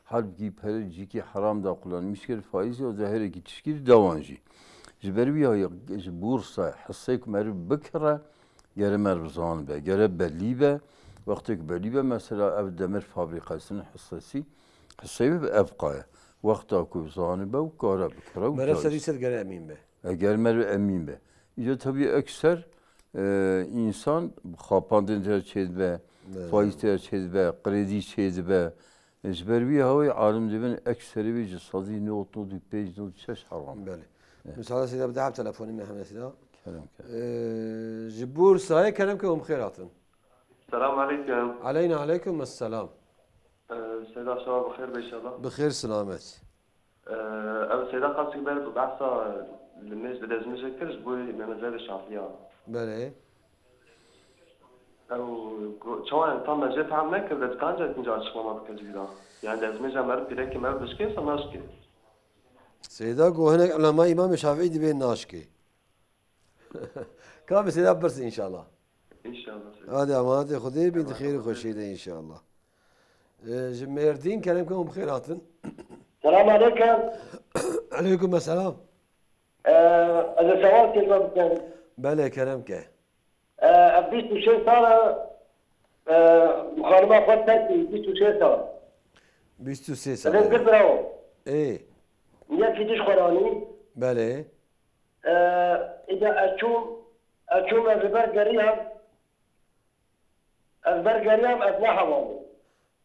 halbikî pere cîkî heram da qulanmîş kir, faîzê û zehêrekî tişkî dewan jî. Ji ber wî ya ji borsa hisseyê ku meriv bikire, Gere meriv zanibe, gere belî be. Wextê ku belî be, mesela ev demir fabrîkasinin hissesî, hisseyê bi ev qaye. Wexta ku zanibe û kare bikire û Mere caiz. Sedî sed gere emîn be. Eger meriv emîn be. Îca tabii ekser, e, însan xapandin te çêdibe, Evet. faîz te çêdibe, kredî çêdibe. E, ji ber wî hawê alim dibin ekserî wî ji sedî nod, nod û pênc, nod û şeş heram. Belê. Evet. Müsaade Seyda, bir daha telefonum ya Seyda. Kerem, kerem. Ee, ji Bursayê kerem ke hûn bi xêr hatin. Selam aleyküm. Aleyna aleyküm esselam. Ee, Seyda şeva bi xêr be inşallah. Bi xêr selamet. Ee, ev Seyda qasî ber bi behsa limêj bi dezmêjê kir ji bo memezerê Şafiya. Belê. Ew go-, çawa yani tam me jê fehm nekir, de kanca kinca açıklama bike jî da. Yani dezmêja meriv pîrekê meriv dişkê sa naşkê. Seyda go hinek ulema Îmamê Şafîî dibê naşkê. Ka bi Seyda pirsin inşallah. İnşallah. Hadi emanetê Xwedê bin, di xêr û xweşiyê de inşallah. Ee, ji Mêrdîn kerem ke hûn bi xêr hatin. Selam aleyküm. Aleyküm selam. Ee, ez ê sewal kêşme bikim. Belê, kerem ke. Ee, ev bîst û şeş sal e, ee, xanima xwe terk kir, bîst û şeş sal. Bîst û sê sal. Ev e. Kir birawo. Ê. Yekî diş xwe ranî. Belê. Ee, îca ez çûm, ez çûm ez li ber geriyam, ez ber geriyam, ez nehewandim.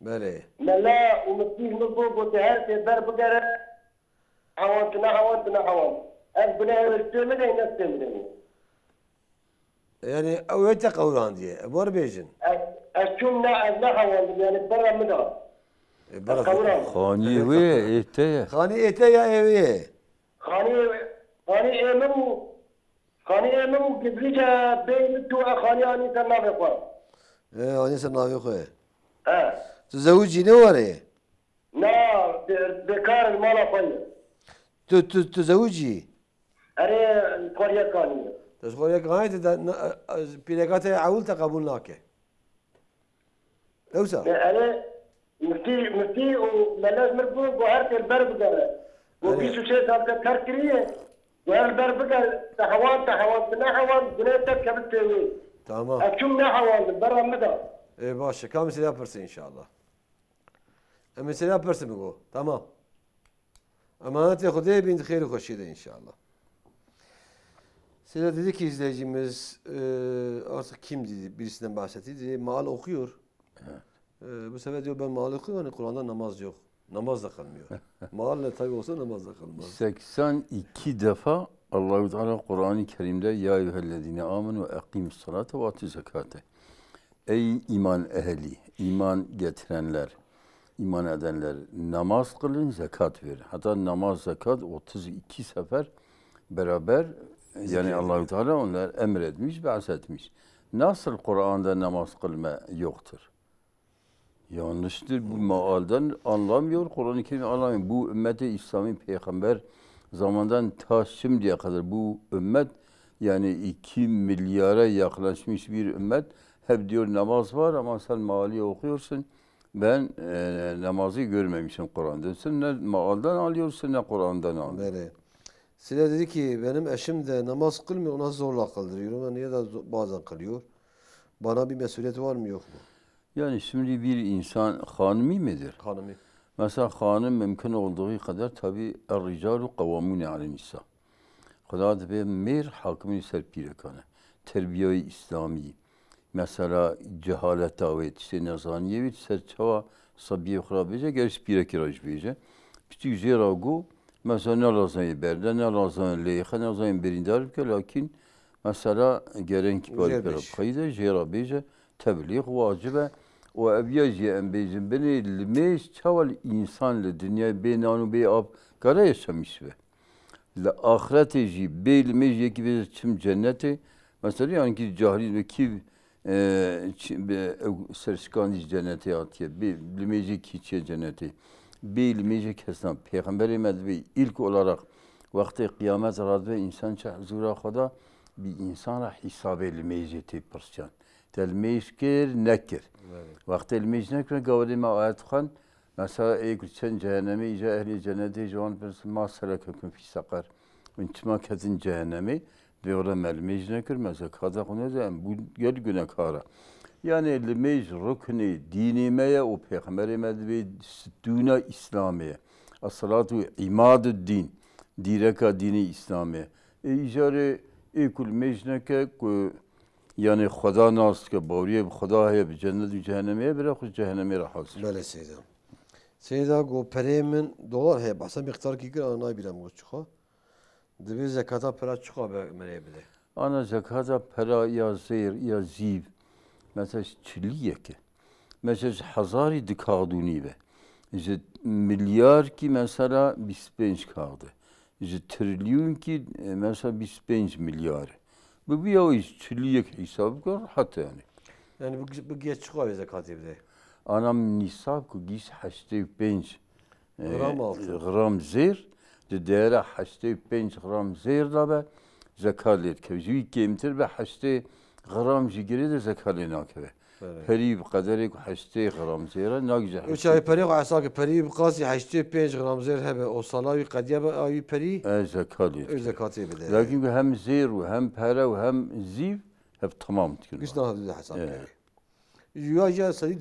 Belê. Mela û miftî min got, gote her tê ber bigere, hewand tu nehewand, tu nehewand. Ez gunehê wê stê min e, ne stê min e. Yani ew ê te qewrandiye, e, bar bêjin. Ez, ez çûm ne, ez nehewandim, yani bera min da. E, bera Ez qewran. Xanî wê ê te ye. Xanî ê te ya ê wê ye? Xanî, xanî ê min û, xanî ê min û gizlîce bê min tu e xanî anî ser navê xwe. E, anî ser navê xwe. He. Tu zewicî ne were? Na, bê-, bêkar in mala xwe ye. Tu, tu, tu zewicî? Erê, xwariyek anî ye. Tu ji xwariyek anî, tu de, na, e, e, pîreka te ewil te qebûl nake. Dewsa? Ne, erê, miftî, miftî û melez mir bû, got her têl ber bigere. Got Erê. bîst û sê sal te terk kiriye. Got her ber biger, te hewan, te hewan, te nehewan, gunê te kevit tê wê. Tamam. Ez çûm nehewandim, bera min da. Ê, baş e. Ka min sêda pirse inşallah. Em ê sêda pirse bigo. Tamam. Emanetê Xwedê bin, di xêr û xweşiyê de inşallah. Seyda dedi ki izleyicimiz, e, artık kimdi birisinden bahsetti. Dedi, "Maal okuyor." Evet. E, bu sefer diyor, "Ben maal okuyorum, hani Kur'an'da namaz yok." Namaz da kılmıyor. Mahalle tabi olsa namaz da kılmaz. Seksen iki defa Allahu Teala Kur'an-ı Kerim'de "Ya eyyühellezine amenu ve ekimus salate ve atuz zekate." Ey iman ehli, iman getirenler, iman edenler, namaz kılın, zekat verin. Hatta namaz, zekat otuz iki sefer beraber, yani Zikrediliyor. Allahu Teala onlar emretmiş, bahsetmiş. Nasıl Kur'an'da namaz kılma yoktur? Yanlıştır. Bu mealden anlamıyor. Kur'an-ı Kerim anlamıyor. Bu ümmeti İslami peygamber zamandan ta şimdiye kadar bu ümmet, yani iki milyara yaklaşmış bir ümmet, hep diyor namaz var ama sen meali okuyorsun. Ben e, namazı görmemişim Kur'an'da. Sen ne mealden alıyorsun ne Kur'an'dan alıyorsun. Böyle. Sile dedi ki benim eşim de namaz kılmıyor, ona zorla kıldırıyorum. Niye de zo- bazen kılıyor. Bana bir mesuliyet var mı yok mu? Yani şimdi bir insan hanımı mıdır? Hanımı. Mesela hanım mümkün olduğu kadar tabi er-ricalu kavvamune alen nisa. Xuda dibê mêr hakimî ser pîrekan e. Terbiyayê îslamî, mesela cehaleta wê, tiştê nezaniyê wê, ser çawa sebiyê xwe re bêje, ger ji pîrekî re jî bêje. Piçîk jê re got, mesela ne lazim berde, ne lazim lêxe, ne lazim birîndar bike, lakîn mesela gerên kibarî pera bixeyde, jê re bêje, teblîx wacib e. Û ev ya jî em bêjin binê limêj çawa li însan li dinyayê bê nan û bê av kare yaşamîş be. Li axretê jî bê limêj yekî bêje çim cennetê. Mesela yanî kî cahilî be kî e, çi- be- ew serşikandî ji cennetê hatiye. Bê limêjê kî çiye cennetê. Bê limêjê kesna. Pêxemberê me dibê ilk olarak wextê qiyameta re dibe însan çi huzûra xwe da, bi însan re hîsabê limêjê tê pirsiyan. Te limêj kir, nekir. Wextê limêj nekir, gavê me ayet xwend, mesela ê ku çend cehennemê îca ehlê cennetê ji wan pirsin, "Ma selekekum fî seqer?" Hûn çima ketin cehennemê? Vê ora me limêj nekir, me zekata xwe nede, em bûn gel gunekara. Yani limêj ruknê dînê me ye û pêxemberê me dibê stûna Îslamê ye. As-salatu imaduddîn, dîreka dînê Îslamê ye. Ê îcarê ê ku limêj neke ku yani Xweda nas dike, bawriyê bi Xweda heye, bi cennet û cehennemê heye, bira xwe ji cehennemê re hazir. Belê seyda. Seyda got perê min dolar heye, behsa mîqdarkî kir, ana nayê bîra min got çixa. Divê zekata pera çixa be merê bide? Ana zekata pera ya zêr ya zîv. Mesela ji çilî yek e. Mesela ji hezarî di kaxdûnî be. Ji milyar kî mesela bîst pênc kaxd e. Ji trilyûn kî e, mesela bîst pênc milyar e. Bi vî ya wî ji çilî yek hîsab bike rehet e yani. Yani bi, bi giya çixa wê zekatê bide? Ana min nîsab ku gîş heştê û pênc e, Gram altın. Gram zêr, di değera heştê û pênc gram zêr de be, zekat lê dikeve. Ji wî kêmtir be heştê gram jî girê de zekat lê nakeve. Evet. Perî bi qederê ku heştê gram zêr e, nagije Û heştê. Çayê perê xwe hesab ke perî bi qasî heştê pênc gram zêr hebe, o sala wî qediya be a wî perî E, zekat lê ew dikeve. Zekatê bide. Lakin ku hem zêr û hem pere û hem zîv hep tamam dikin. Giş daha hesab Evet. Keve. Ji ya jî sedî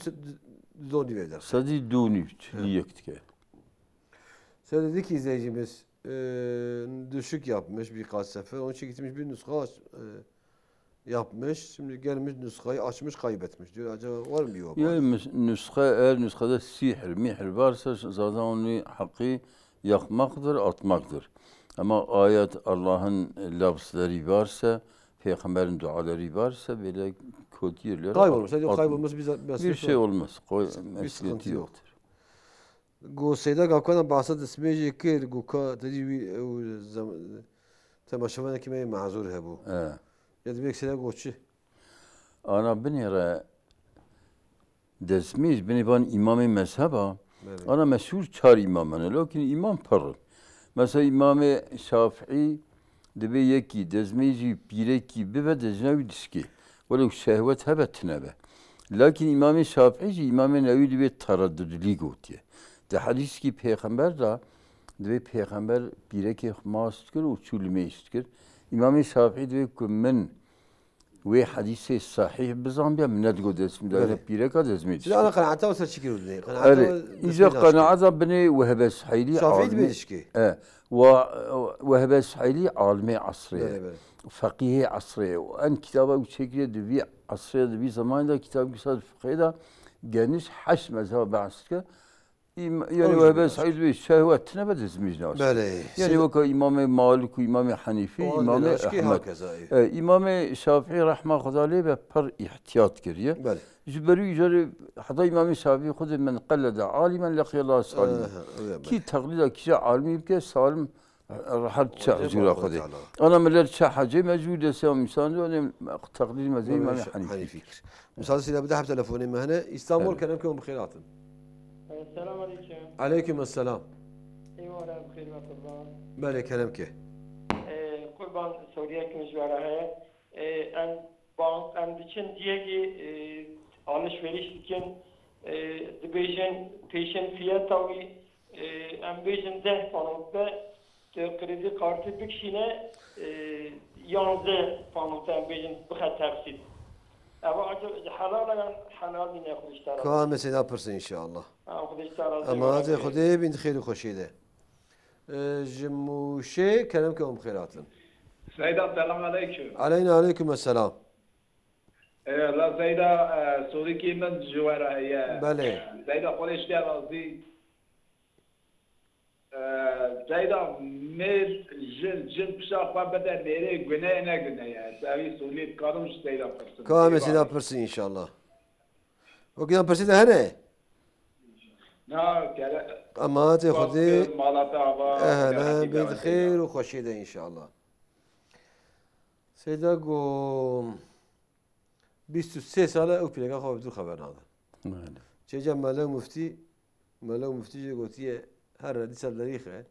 du nîvê derxe. Sedî du nîv, çilî yek dike. Seyda dedi ki izleyicimiz, e, düşük yapmış birkaç sefer. Onun için gitmiş bir nuska aç- e, yapmış. Şimdi gelmiş nuskayı açmış kaybetmiş diyor. Acaba var mı bir yol? Ya nus- nuska, eğer nuskada sihr, mihr varsa zaten onu hakkı yakmaktır, atmaktır. Ama ayet Allah'ın lafızları varsa, Peygamberin duaları varsa böyle kötü yerlere Kaybolmuş. Sadece at- kaybolması bize Bir şey olmaz. Koy, bir sıkıntı yoktur. Go Seyda Gavkana bahsa destmêjê kir, go ka te jî wî ew zem- temaşevanekî me yê mazûr hebû. He. Ya divê Seyda go çi? Ana binê re destmêj binê van îmamê mezheba. Belê. Ana meşhûr çar îmam hene. Lakin îmam pir in. Mesela îmamê Şafîî dibê yekî dezmêjî pîrekî bibe dejna wî dişkê. Welew şehwet hebe tine be. Lakin Îmamê Şafîî jî Îmamê Newî dibê tereddudlî gotiye. Di hedîskî pêxember de dibê pêxember pîrekê xwe mas dikir û çû limêj dikir. Îmamê Şafîî dibê ku min wê hedîsê sehîh bizanbiya, min nedigot dest min dayne Belê. Pîreka dezmê Siz dişkê. Ana qenaeta wisa çi kir dibê? Erê, îca qenaeta binê Wehbe Suheylî Şafîî alimê. Dibê dişkê. E, wa Wehbe Suheylî alimê esrê ye. Belê, belê. Feqîhê esrê ye. Û en kitaba ew çêkiriye di vî esrê, di vî zemanê de kitabê wisa di fiqhê de geniş heşt mezheba behs dike. Îm-, yani Ew webe jî Saîd bê şehwet tine be dizmîj nas. Belê. Yani Seyda weka Îmamê Malik û Îmamê Henîfî, O Îmamê Ahmed. Hakeza, ê. E, Îmamê Şafî rehma Xweda lê be pir îhtiyat kiriye. Belê. Ji ber wî carê heta Îmamê Şafî xwe dê men qelede alimen leqiye Allah salim. Aha, öyle Kî belê. Teqlîda kîja alimî bike salim rehet çe Wacib huzura Allah xwe dê. Teala. Ana millet çe hecê mecbûr dê seyam insan dê, teqlîd mezhebê Îmamê Hanîfî. Hanîfî kir. Misal sîne bide hep telefonê me hene. İstanbul Belê. Kerem ke hûn bi xêr hatin. Selam aleyküm. Aleyküm selam. Eyvallah, bi xêr ve qurban. Belê kerem ke. Ee, qurban soriyek min ji we re heye. Ee, em ban-, em diçin ciyekê, e, alişveriş dikin, e, dibêjin pêşên fiyeta wî, e, em bêjin deh pound be, tu kredi kartî bikişîne, e, yanzdeh pound em bêjin bixe teqsît. Eva acaba helal e yan helal nîne, Xwedê ji te razî? Ka em ê seyda pirsin inşallah. Ha, Xwedê ji te razî Ema be. Hadi Xwedê bin xêr û xweşê de. E, ji Mûşê kerem ke hûn bi xêr hatin. Seyda, selam aleyküm. Aleyna aleyküm selam. Eyvallah Seyda, e, sorîkî min ji we re heye. Belê. Seyda, Xwedê ji te razî. E, Seyda, mêr, jin, jin pişa xwe bide mêrê, gune ye ne gune ye? Ez evî sorî dikarim ji Seyda pirsim. Ka em ê Seyda pirsin inşallah. Wekî em pirsî de hene? Na, gere-, Ema hatê Xwedê. Mala te ava, Ehlen, gerek bê di ikamet xêr û xweşê de inşallah. Seyda go bîst û sê sal e ew pîreka xwe bi dû xeber nadin. Belê. Çêca Mele û Muftî, Mele û Muftî jî gotiye, here dîsa derîxe.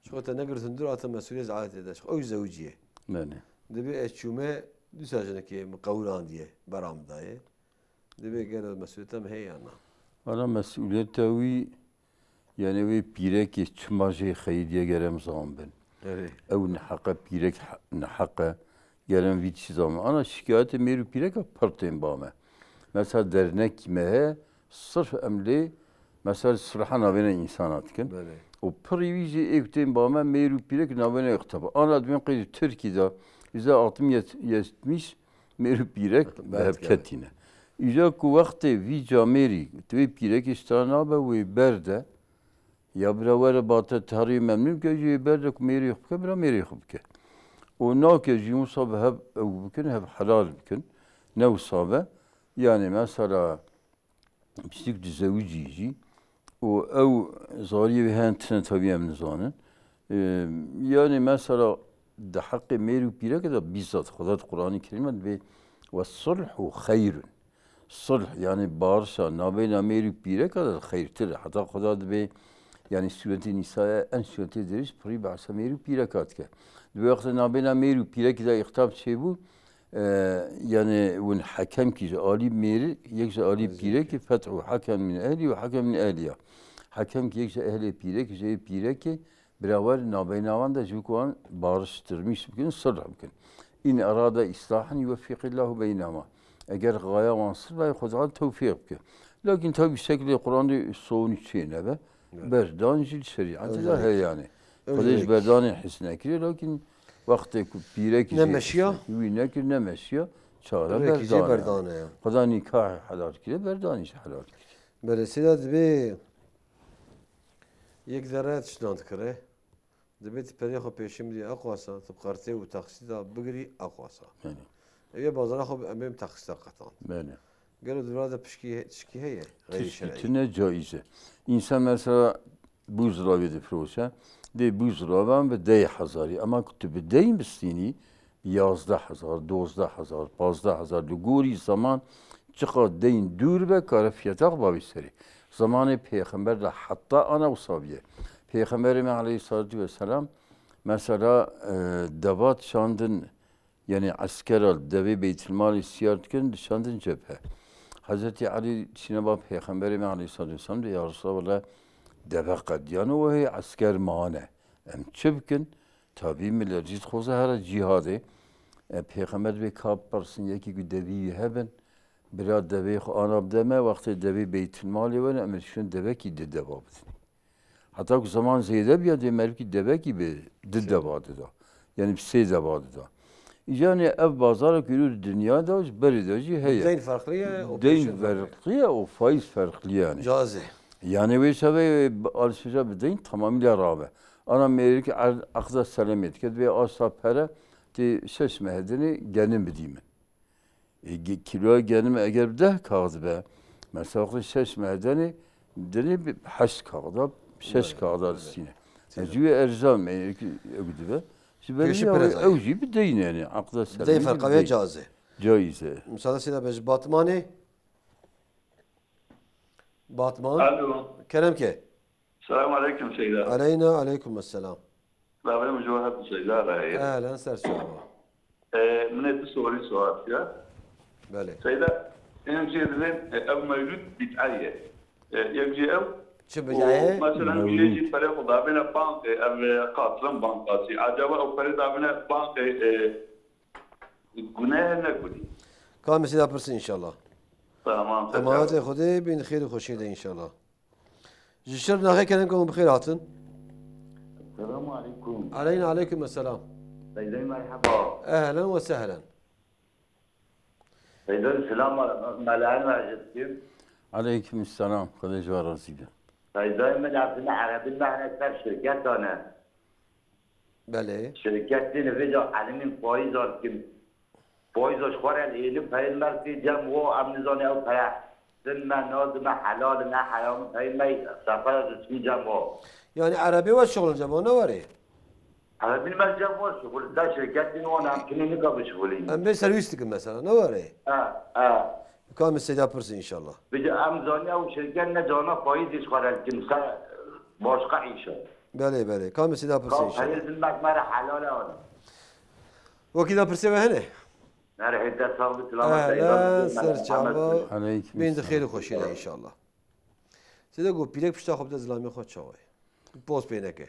Ji xwe te negirtin dûr, ate mesûliyê ji aletê de. Ew jî zewicî ye. Belê. Dibê ez çûme, dîsa jinekê min qewrandiye, bera min daye. Dibê gelo mesûliyeta min heye yan na? Valla mesûliyeta wî, yani wê pîrekê çima jê xeyîdiye gere em zan bin. Erê. Ew neheqe pîrek he-, neheqe gere em vî tiştî zan bin. Ana şikayetê mêr û pîreka pir tên ba me. Mesela dernekî me heye, sirf em lê mesela sulha navêne însana dikin. Belê. Û pirî wî jî ê ku tên ba me mêr û pîrek navêne ixteba. Ana dibên qey Tirkî de yüzde altmış yetmiş mêr û pîrek bi hev ketîne. Îja ku wextê vî camêrî tu vê pîrekê ji te re nabe, wê berde, ya bira were ba te tarî memnûn bike, jî wê berde ku mêrê xwe bike, bira mêrê xwe bike. Û nake jî wisa bi hev ew bikin, hev helal bikin. Ne wisa be. Yani mesela Pisîk dizewicî jî û ew zariyê wê hene tine tevî em nizanin. Ee, yani mesela di heqê mêr û pîreke de bîzat Xweda di Qur'anê Kerîm de dibê ve sulhu xeyrun. Sulh yani barişa nabeyna mêr û pîreka de xeyrtir e. Heta Xweda dibê yani sûretê Nîsaya en sûretê dirêj pirî behsa mêr û pîreka dike. Dibê wexta nabeyna mêr û pîrekî de îxtîlaf çêbû, Ee, yani win hekemkî ji alî mêrî, yek ji alî pîrekî feth û hekem min ehlî û hekem min ehliya. Hekemkî yek ji ehlê pîrekî, ji ê pîrekê birawer nabeyna wan de ji ku wan bariştirmîş bikin, sulh bikin. In erada îslahan yuweffiqillahu beynehuma. Eger xaya wan sulh be, Xweda tewfîq bike. Lakin tabi şeklê Quran de sonu çê nebe. Evet. Berdan jî li şerîetê de heye yani. Xwedê ji berdanê hez nekiriye, lakin wextê ku pîrekî jê nemeşiya, wî nekir, nemeşiya, çare berdan e. Xweda nîkahê helal kiriye, berdanî jî helal kiriye. Belê, sêda dibê yek zerre tiştan dikire. Dibê tu perê xwe pêşî bidî, eqwasa, tu bi qertê û taksî de bigirî, eqwasa. Belê. Ev yê bazara xwe em ê bi taksî de qetand. Belê. Gelo di vira de pişkî he-, tişkî heye? Xeyrî şer'î. Tişkî tune caiz e. Însan mesela bûzlavê difiroşe, dê bûzlavan bi deh hezarî. Ema ku tu bi deyn bistînî, bi yazdeh hezar, dozdeh hezar, pazdeh hezar, li gorî zeman çiqa deyn dûr be, kare fiyata xwe bavê serê. Zemanê Pêxember de heta ana wisa bûye. Pêxemberê me aleyhissalatu vesselam, mesela, e, deva dişandin, yani eskera devê Beytulmalê siyar dikin, dişandin cephe. Hezretî Elî çîne ba Pêxemberê me aleyhissalatu vesselam de, ya Resulallah, deve qediyane û hê esker mane. Em çi bikin? Tabî millet jî dixwaze here cîhadê. E, Pêxember dibê ka bipirsin, yekî ku devî wî hebin, bira devê xwe ana bide me, wextê devê Beytulmalê wene, em ê şûn devekî di deva bidin. Heta ku zeman zêde biya, dê merivkî devekî bi di deva dida. Yani bi sê deva dida. Îca ne ev bazara ku îro di dinya de ji berê de jî heye. Deyn ferqlî ye û Deyn pêşin ferqlî ye û faiz ferqlî yani. Cazê. Yani wê çavê alışverişa bideyîn tamamî lê rabe. Ana mêrik erd-, aqda selemê dike, divê asta pere tê şeş meh dinê genim bidî min. E, ge-, kîloya genim eger bi deh kax dibe, mesela wextê şeş meh denê, dinê bi heşt kax da, şeş kax da distîne. Têra. Ez wê erzan mêrik ew dibe. Ji ber Pêşî ya pere wê zayê. Ew jî bideyîne yani. Aqda selemê Bideyî jî ferqa wê bideyîne. Caiz e. Caiz e. Misale sîda be ji Batmanê. Batman. Alo. Kerem ke. Selamun aleyküm Seyda. Aleyna aleyküm selam. Bavê min ji we hat Seyda re ye. Ehlen ser çava. E, min ê tu sorî sual ya. Belê. Seyda, em jê dibên, e, ev mewlûd bid'a ye. E, yek jê ev. Çi bid'a ye? Û mesela Mewlûd. Jê jî perê xwe davêne bankê, ev, e, qasran bankasî. Acaba ew perê davêne bankê, e, gune ne gunî? Ka mesîda pirsin inşallah. Tamam, Emanetê Xwedê bin xêr û xweşiyê de inşallah. Ji Şirnexê kerem ke hûn bi xêr hatin. Selamu aleykum. Aleyna aleykum selam. Seydayê merheba. Ehlen ve sehlen. Seydayê selam, melaen ve jitkim. Aleykum selam. Xwedê ji we razî be. Seydayê min evdine erebî mehne ser şirketane. Belê. Şirketê nivêja elimîn faîz arkim. Faiza ji xwe re li êlî peyên me tê cem wo, em nizane ew pere din me, naz me, helal e, ne heram e, peyên me, sefera diçin cem wo. Yani erebê we şixulin cem wo, ne warê? Erebîn me cem wo şixul, de şirketên wan em kinê nika bişixulîn. Em bê serwîs dikin mesela, ne warê? E, e. Ka min seyda pirsin inşallah. Bije em zaniye ew şirket ne cana faizê ji xwe re dikin, se başqa îş e. Belê, belê. Ka min seyda pirsin inşallah. Ka perê zilmek me re helal e. Wekî da pirsê me hene? Nerede sağlık, selamet, Ehlen, eyvallah. Ser çava. Aleyküm Bin de selam. Xêr û xweşî de inşallah. Sede got pîrek pişta xwe bide zilamê xwe çawa ye? Poz pê neke.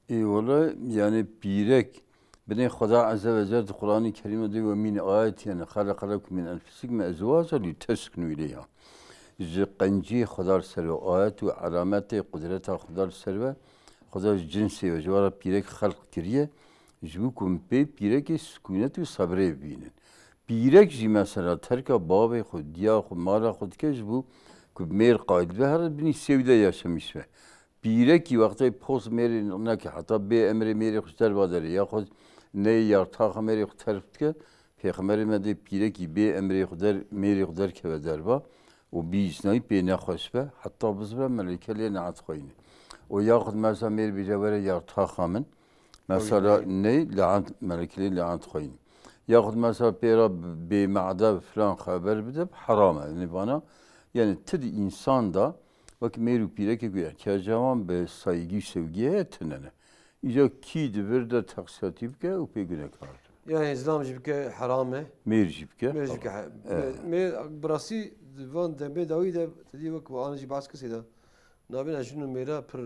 Ê wele, yani pîrek, binê Xweda Azze ve Celle di Qur'anî Kerîm de ve min ayet yani xeleqelekum min enfusikum ezwaca li teskunu ileyha. Ji qenciyê Xweda li ser ve ayet û alametê qudreta Xweda li ser ve, Xweda ji cinsê ve ji we re pîrek xelq kiriye. Ji bo ku em pê pîrekê sikûnet û sebrê bibînin. Pîrek jî mesela terka bavê xwe, diya xwe, mala xwe dike ji bo ku mêr qayil be, here binî sêwde yaşamîş be. Pîrekî wextê post mêrê neke, heta bê emrê mêrê xwe ji derva derê, yaxud neyê yartaxa mêrê xwe terf dike, Pêxemberê me dê pîrekî bê emrê xwe der, mêrê xwe derkeve derva û bî îsnayî pê nexweş be, heta bizive meleke lê neat xweyne. Û yaxud mesela mêr bêje were yartaxa min, mesela ney, leant, melekê lê leant xweyne. Yaxud mesela pê re bê mada filan xeber bide, heram e. Yani vana, yani ti di însan da, wek mêr û pîrekê ku ihtiyaca wan bi saygî û sevgî heye, tune ne. Îca kî di vir de teqsîratî bike û pê gunekar dibe. Yani zilam jî bike heram e. Mêr jî bike. Mêr jî bike. Eh. Mêr, mêr, bi rastî di van demê dawî de, te dî wek an jî behs kesê de. Navêna jin û mêra pir, e,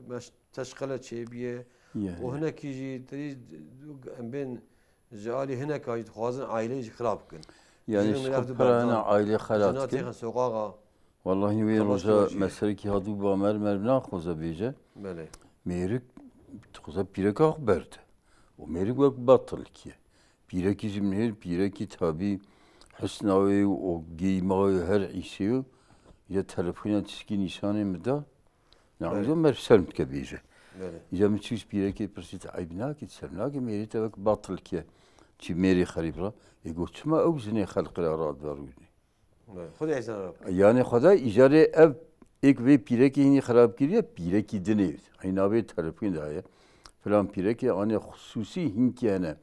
meş-, teşqele çêbiye. Yani. Û hinekî jî te dî em bên ji alî hineka jî dixwazin aîleyê jî xirab bikin. Yani jin û mêra ji xwe pir hene aîlê xera dikin. Jina têxin soqaxa. Wellahî wê roja meserekî hatibû ba mer, mer naxwaze bêje. Belê. Mêrik dixwaze pîreka xwe berde. Û mêrik wek betilkî ye. Pîrekî jî min hêr, pîrekî tabî husna wê û geyma wê her îşê wê. Ya telefona tişkî nîşanê min da. Belê. Ne'ûzû mer şerm dike bêje. Belê. Îca min çi ji pîrekê pirsî te eyb nake, şerm nake, mêrê te wek betilkî ye. Çi mêrê xerîb ra. Ê got çima ew jinê xelqê ra radve rûnê? Xwedê îzin re. Yani Xwedê îcarê ev êk vê pîrekê hînî xirab kiriye, pîrekî dinê. Eynavê telefon de heye. Filan pîrekê anê xusûsî hinkî hene.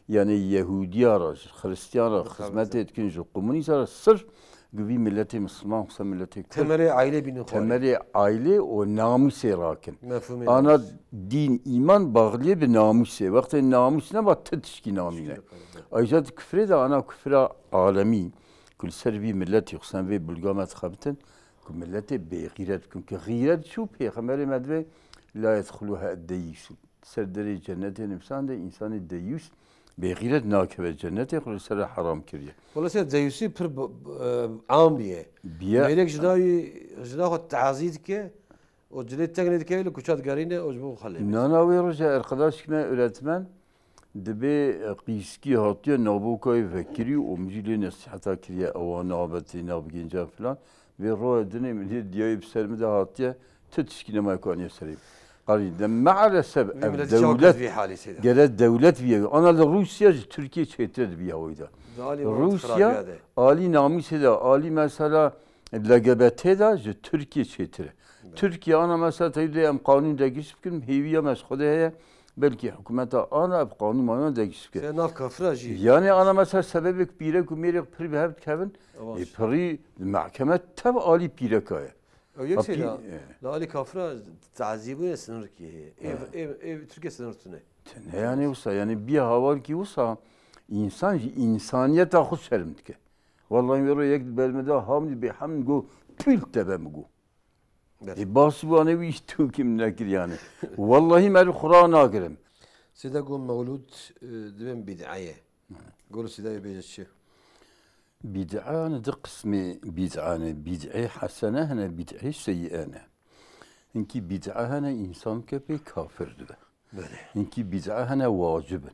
Yani Yehûdiya re, Xristiyan re xizmetê dikin, ji komunîsta re sirf gi vî miletê Misliman, xuse miletê Kurd. Temelê aîlê bînin xwarê. Temelê aîlê û namûsê rakin. Mefhumê namûs. Ana dîn, îman baxliyê bi namûsê. Wextê namûs neba ti tişkî namîne. Tişkî nebe, evet. Ayrıca di kufrê de ana kufra alemî. Ku li ser vî miletî, xusûsan vê bulga me dixebitin, ku miletê bêxîret bikin. Ku xîret çû, Pêxemberê me divê, "La yedxuluha deyyûsûn." Ser derê cennetê nivîsandê, însanê deyyûs bêxîret nakeve cennetê, xwe li ser re heram kiriye. Wele ser deyyûsî pir b-, b-, e, am biye. Biye. Mêrek jina wî, jina xwe tazî dike û cilê teng lê dike, li kuça digerîne û ji bo xwe lê bêje. Nana wê roja erqedaşkî me öğretmen, Dibê, e, qîskî hatiye navokayê vekirî û min jî lê nesîheta kiriye, ewa nabetê, nabigêncan filan. Vê roya dinê min hê diyayê bi ser min de hatiye, tu tişkî nema kaniye serê. Qarî de meelesef ev dewlet, gere dewlet viye. Ana li Rûsya ji Tirkiye çêtir e di vî hawayî de. Rûsya alî namîsê de, alî mesela L G B T de ji Tirkiye çêtir e. Tirkiye ana mesela teyde em qanûn degişt bikin, hêviya me ji Xwedê heye, belkî hikûmeta ana ev qanûn manan degişt bike. Sê nav kafira jî. Yani ana mesela sebebek pîrek û mêrek pir bi hev dikevin, Ewa. E, pirî mehkeme tev alî pîreka ye. Ew yek Ha, şey pî-, la, e. La alî kafira tazîbûye sınır ki heye. Ev, Evet. ev, ev Türkiye sınır tune. Tine yani wisa, yani bir haval ki wisa insan jî insaniyeta xwe şerm dike. Vallahi wero yek bermeda hamdi be hamd go pil tebe mi go. Evet. E, bas bu ane bir iş tükim nekir yani. Vallahi mer xura nagirim. Sida go mewlud, e, dibin bid'aye. Gol sida bêje çi? Bid'a ne di qismê bid'a ne. Bid'ê hesene hene, bid'ê seyyi'e ne. Hinkî bid'a hene, însan ke pê kafir dibe. Belê. Hinkî bid'a hene wacib in.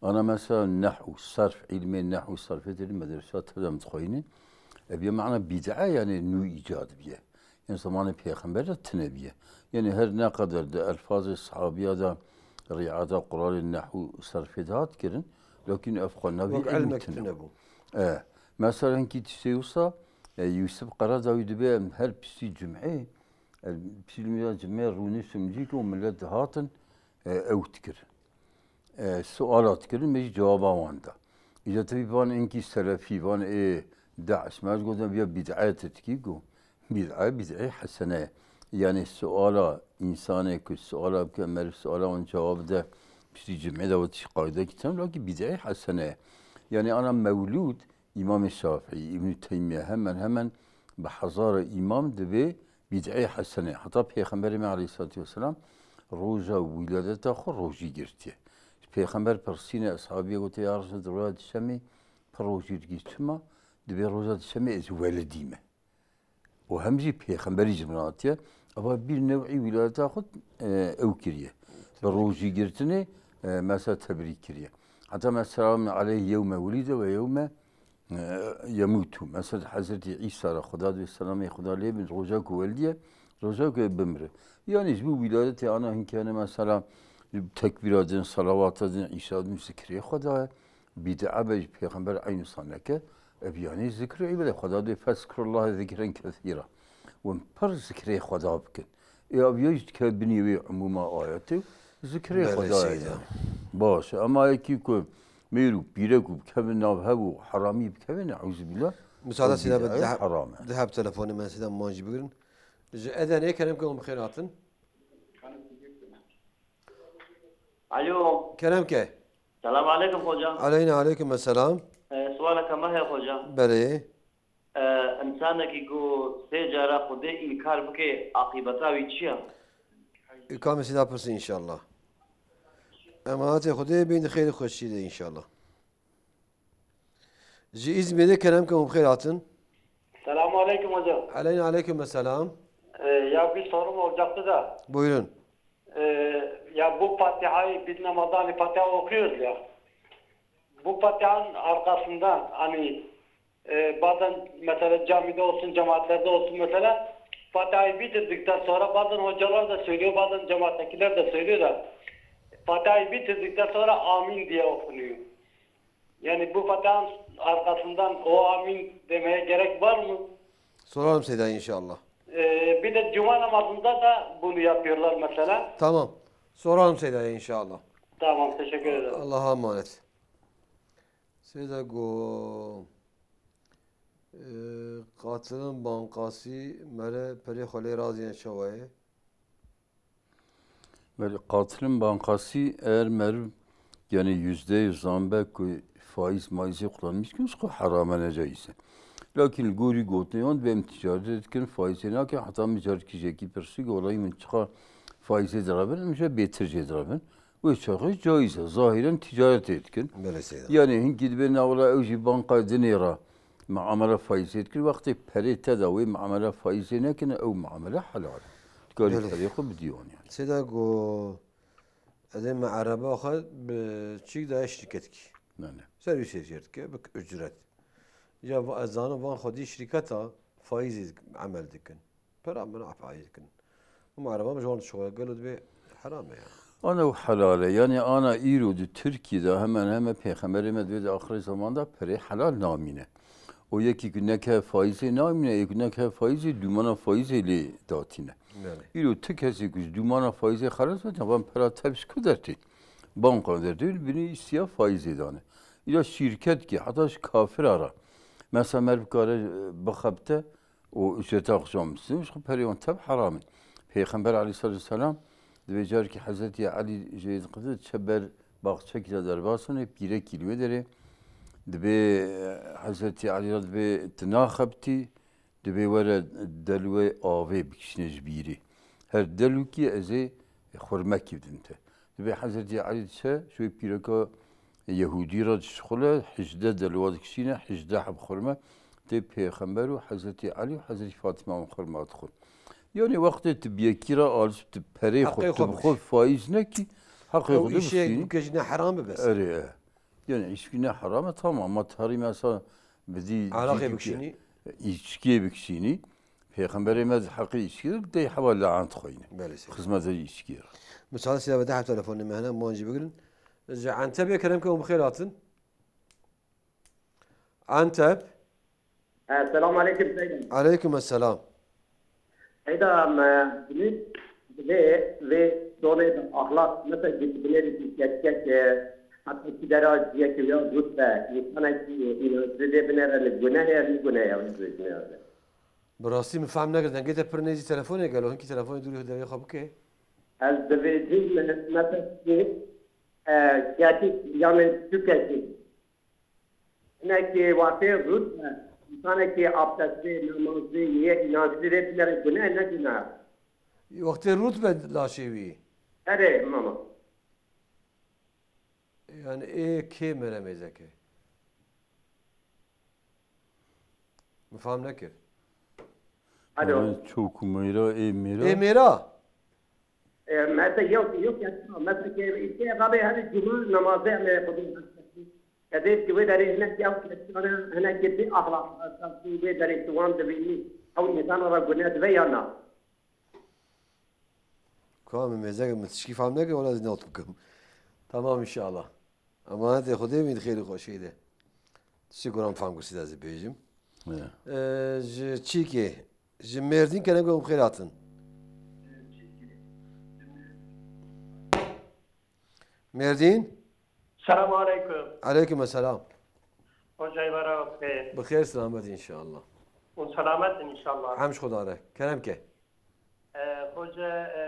Ana mesela nehw, sarf, ilmê nehw, sarfê tê li medresa tede em dixweynin. Ev ye mana bid'a yani nû îcad biye. Yani zamanê pêxember de tine biye. Yani her ne kadar de elfazê sahabiya da riada Qur'anê nehw, sarfê de hat kirin. Lakin ev xwe navî Wek ilmî ilmek tine tine bû. E, mesela hinkî tiştê wisa, e, Yusuf Karadawî dibe em her piştî cum'ê, e, piştî cum'ê rûniştim cî ku millet dihatin, e, ew dikirin. E, suala dikirin, me jî cewaba wan da. Îca tevî van hinkî selefî, van ê DAIŞ, me ez gotin, ya bid'e te dikî ku bid'e, bid'e hesene ye. Yani suala, insanê ku suala bike, meriv suala wan cewab de, piştî cum'ê de wetî qayde kitin, lakî bid'e hesene ye. Yani ana mewlûd, Îmamê Şafîî, Îbnî Teymiye hemen hemen bi hezara îmam divê bîd'ê hesene. Heta Pêxemberê me aleyhissalatu vesselam roja wîladeta xwe rojî girtiye. Pêxember pirsîne, eshabî gote, "Ya Resulallah, roja dişemê pir rojî dikî, çima?" Divê roja dişemê ez welidî me. Û hem jî Pêxemberî ji min hatiye, eva bir new'î wîladeta xwe, e, ew kiriye. Bi rojî girtinê, e, mesela tebrîk kiriye. Heta mesela aleyh yewme welîde ve yewme, e, yemûtû. Mesela Hezretî Îsa re Xweda dê selamê Xweda lê bin, roja ku weldiye, roja ku bimire. Yani ji bo wîladetê ana hinkâne mesela tekbîra din, salawata din, Îsa din zikrê Xweda ye. Bîd'a be ji Pêxember eynû saneke, ev yanî zikr û îbade. Xweda dê fezkurullahe zikren kesîra. Hûn pir zikrê Xweda bikin. Ê ev ya jî dike binî wê umûma ayetê û zikrê Belê, Xweda ye. Seyda. Baş e. Ema yekî ku mêr û pîrek û bikevin nav hev û heramî bikevin, eûzubîllah, Müsaade ev seyda be, bîd'a ye, dehab, heram e. Dehab telefonê me seyda man jî bigirin. Ji Edenê kerem ke hûn bi xêr hatin. Alo. Kerem ke. Selam aleykum xoca. Aleyna aleykum selam. E, sualeke me heye xoca. Belê. E, insanekî ku sê cara Xwedê înkar bike, aqîbeta wî çi ye? Ê, kamê sîda pirsî înşallah. Emanetê Xwedê bên di xêr û xweşî de înşallah. Ji Îzmîrê kerem ke hûn bi xêr hatin. Selamu aleykum hocam. Aleyna aleykum selam. Ee, ya bir sorum olacaktı da. Buyurun. Ee, ya bu Fatiha'yı biz namazda hani Fatiha okuyoruz ya. Bu Fatiha'nın arkasından hani, e, bazen mesela camide olsun, cemaatlerde olsun mesela Fatiha'yı bitirdikten sonra bazen hocalar da söylüyor, bazen cemaattekiler de söylüyor da Fatiha'yı bitirdikten sonra amin diye okunuyor. Yani bu Fatiha'nın arkasından o amin demeye gerek var mı? Sorarım Seyda inşallah. Ee, bir de cuma namazında da bunu yapıyorlar mesela. Tamam. Sorarım Seyda'ya inşallah. Tamam, teşekkür ederim. Allah'a emanet. Seyda go, e, qatilin bankasî mere perê xwe lê razîne çawa ye? Belê, qatilin bankasî eğer meriv, yani yüzde yüz zanbe ku faiz maizê kullanmış, ki xwe herame, necaiz e. Lakin li gorî gotinê wan divê em ticaret dikin, faizê nakin, heta min carekî jekî pirsî, ku welayî min çiqa faizê direvin, em jê bêtir jê direvin. Wê çaxê caiz e, zahiren ticaretê dikin. Belê seyda. Yani hinkî dibê na wela ew jî banka dinê re muamele faizê dikir, wextê perê te da wê muamele faizê nekine, ew muamele helal e. Dikarî Belê. Perê xwe bidî wan yani. Seyda go, edê me ereba xwe bi çîk daye şirketkî. Belê. Servîsê jê dike, bi ücret. Ya va-, ez zanim van xwedî şirketa, Faîzê dik-, emel dikin. Pera min a faîz dikin. Ama ereba min ji wan dişuxile, gelo dibê heram e ya. Ana û helal e. Yani ana îro di Tirkiye de hemen hemen pêxemberê me divê di axirê zaman de perê helal namîne. O yekî ku neke faîzê namîne, yekî ku neke faîzê dûmana faîzê lê datîne. Belê. Îro ti kesê ku ji dûmana faîzê xelas be, van pera tev ji ku dertê? Banka dertê binî îstiya faîzê dane. Îro şîrket ki heta ji kafira re. Mesela mer bikare e, bixebite, û ûcreta xwe ji wan bistînin, ji xwe perê wan tev heram in. Pêxember aleyhissalatu vesselam dibê carekî Hezretî Elî jê diqide çe ber baxçekî de derbas bûne, pîrekî li wê derê. Dibê e, Hezretî Elî re dibê tu naxebitî, dibê were delwê avê bikişîne ji bîrê. Her delwikî ez ê xurmekî bidim te. Dibê Hezretî Elî diçe ji wê pîreka Yehûdî re dişixule, hejdeh delwa dikişîne, hejdeh heb xurme tê Pêxember û Hezretî Elî û Hezretî Fatîma wan xurma dixwin. Yanî wextê tu bi yekî re alîs tu perê xwe, Heqê tu xwe bi xwe bikişî. Faîz nekî, heqê Ew xwe de îşê bikişînî. Bike jine heram bibe. Erê, e. Yanî îçkî ne heram e, tamam, ama tarî mesela bidî Araqê cîdî bikişînî. Îçkiyê bikişînî. Pêxemberê me di heqê îçkî de dê heba le'ent xweyne. Belê seyîd. Xizmeta îçkî re. Müsaade size ve de hep telefonê me hene, man jî bigirin. Ji Entebê kerem ke hûn bi xêr hatin. Enteb. Esselamu aleyküm Seyda. Aleyküm esselam. Seyda, me binê vê, vê dolê de axlaq, mesela git binêrî ki ketkek, e, hatta ki dera ciyek ya rutbe, insanek ki inançlı de binêre li guneh ya, li guneh ya, li guneh ya. Bi rastî min fehm nekir, dengê te pir nêzî telefonê gelo, hinkî telefonê dûrî devê xwe bike. Ez divêjim, mesela ki, e, ketik, yani tu ketik. Hinekî wextê rût be, însanekî abdestê, namazê, yê înanclî rê binere gune ne gune? Wextê rût be laşê wî. Erê, mama. Yani ê kê mere mêzeke? Min fam nekir. Alo. Çok û mêra ê mêra. Ê mêra? E, mesela yok, yok, mesela ki işte rabe hani cuma namazı me kudum. Ezê ki wê derê hinek ya kesane, hinek ki bir ahlak, esasî wê derê ki wan dibînî, ew însan ra gune dibe ya na? Ka min mêzeke min tişkî fam neke, wala ez not bikim. Tamam inşallah. Emanetê Xwedê min xêr û xweşî de. Tiştê ku ram fam kir sî de ez ê bêjim. Ya. Ee, ji çîkê, ji Mêrdîn kene ku em xêr hatin. Mêrdîn? Selamu aleyküm. Aleyküm selam. Hocayê me re xêr. Bi xêr selamet inşallah. Hûn selamet in inşallah. Hemd ji Xweda re. Kerem ke. E, hoca, e,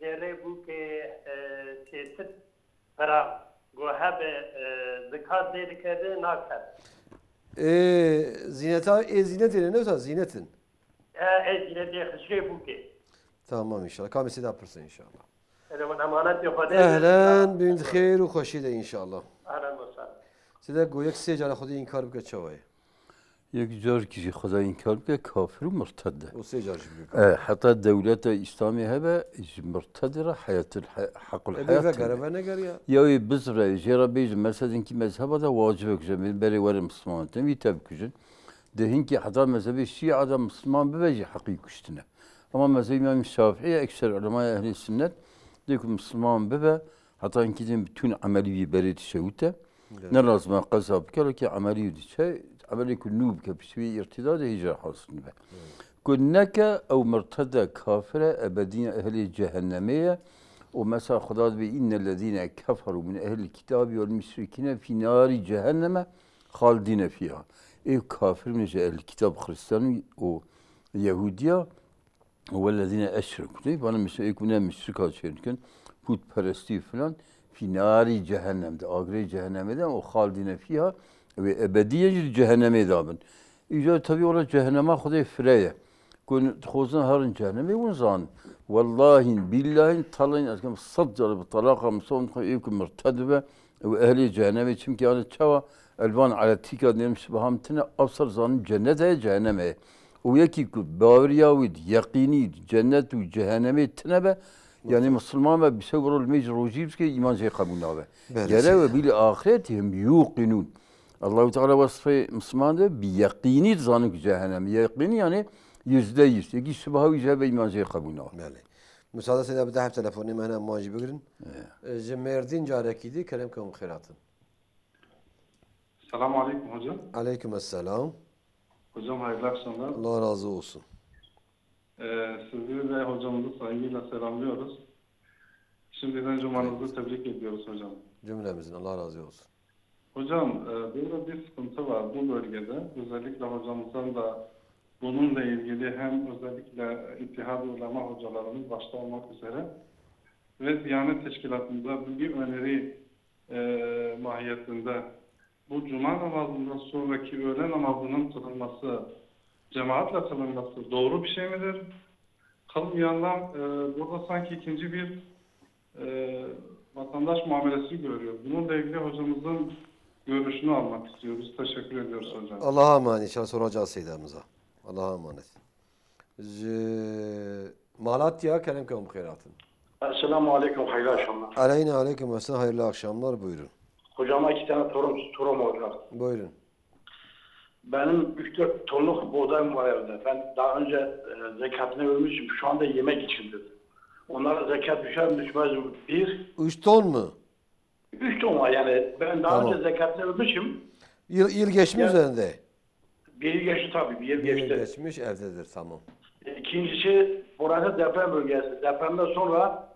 dêrê bû ke, e, sêsed gram go hebe, e, zikat zêde kerde naket. Ê, zîneta, ê zînetê ne, ne wisa zînet in. E, ê zînetê xişrê bû ke. Tamam inşallah. Kamê sêda pirse inşallah. Hele hûn emanetê Xwedê. Ehlen, bîn xêr û xweşî de inşallah. Ehlen we sehlen. Sêda go yek sê cara Xwedê înkar bike çawa ye? Yek carekî jî Xwedê înkar bike, kafir û murted e. Û sê car jî bike. E, heta dewleta Îslamê hebe, ji murtedê re heyatil he-, hequl E, heyat bê vegere, tune. Venegeriya. Ya wê bizre, jê re bêjin, mesela dinkî mezheba de wacib e kujin, berê were Misliman, tevî te bikujin. Di hinkî heta mezhebê Şîa de Misliman bibe jî heqî kuştine. Ama mezhebê Îmam Şafî, ekser ulemaya ehlê sünnet, dê ku Misliman bibe, heta hinkî din bütün emelî wî berê dişewite. Evet. Ne lazim e qeza bike, leke emelî wî diçe, emelê ku nû bike, piştî wî îrtîda de hîca hasil dibe. Evet. Ku neke ew murtede kafir e, ebedî ehlê cehennemê ye. Û mesela Xuda dibê, "Innellezîne keferû min ehlil kitabî vel müşrikîne fî nârî cehenneme halidîne fîha." Ê kafir min ji ehlil kitab, Xristiyan û Yehûdiya, "Wellezîne eşrekû." Dê bana müşrikû ne müşrika çênikin, pûtperestî filan, fî nârî cehennem de, agirê cehennemê de, û halidîne fîha, wê ebedî yên jî di cehennemê de bin. Îca tevî ola cehennema Xwedê fire ye. Ku dixwazin herin cehennemê, hûn zanin. Wellahîn, bîllahîn, talahîn, ez kim sed cara bi talaqa min son xwe ê ku mirted bibe, ew ehlê cehennemê, çimkî yani çawa elvan eletîka dêrim şibaham tine, ev ser zanin cennet heye, cehennem heye. Û yekî ku baweriya wî di yeqînî cennet û cehennemê tine be, yani Musulman be, bi sew rol mêj rojî bike, îman jê qebûl nabe. Belê Gere seyda. We bîlî axiretî him yuqinûn. Allahu Teala wesfê Müslüman de bi yeqînî dizanin ku cehennem. Yeqînî yani yüzde yüz. Yekî şübha wî jê hebe îman jê qebûl nake. Belê. Müsaade seyda bide hep telefonê me hene ma jî bigirin. Ji Mêrdîn carekî dî kerem ke hûn xêr hatin. Selamun aleyküm hocam. Aleyküm esselam. Hocam hayırlı akşamlar. Allah razı olsun. Ee, sizi ve hocamızı saygıyla selamlıyoruz. Şimdiden cumanızı tebrik ediyoruz hocam. Cümlemizin Allah razı olsun. Hocam, e, böyle bir sıkıntı var bu bölgede. Özellikle hocamızdan da bununla ilgili hem özellikle İttihad-ı Ulema hocalarımız başta olmak üzere ve Diyanet Teşkilatımıza bir öneri, e, mahiyetinde bu cuma namazından sonraki öğle namazının kılınması, cemaatle kılınması doğru bir şey midir? Kılmayanlar, e, burada sanki ikinci bir, e, vatandaş muamelesi görüyor. Bununla ilgili hocamızın görüşünü almak istiyoruz. Teşekkür ediyoruz hocam. Allah'a emanet. İnşallah soracağız Seydamıza. Allah'a emanet. Ji Malatya kerem ke hûn bi xêr hatin. Esselamu aleyküm, hayırlı akşamlar. Aleyna aleyküm esselam, hayırlı akşamlar, buyurun. Hocama iki tane sorum, sorum olacak. Buyurun. Benim üç dört tonluk buğdayım var evde. Ben daha önce, e, zekatını vermişim. Şu anda yemek içindir. Onlara zekat düşer mi düşmez mi? Bir. Üç ton mu? Üç ton var yani. Ben daha Tamam. önce zekatını vermişim. Yıl, yıl geçmiş Ya- üzerinde. Bir yıl geçti tabii, bir yıl Bir yıl geçti. geçmiş evdedir, tamam. İkincisi, burası deprem bölgesi. Depremden sonra,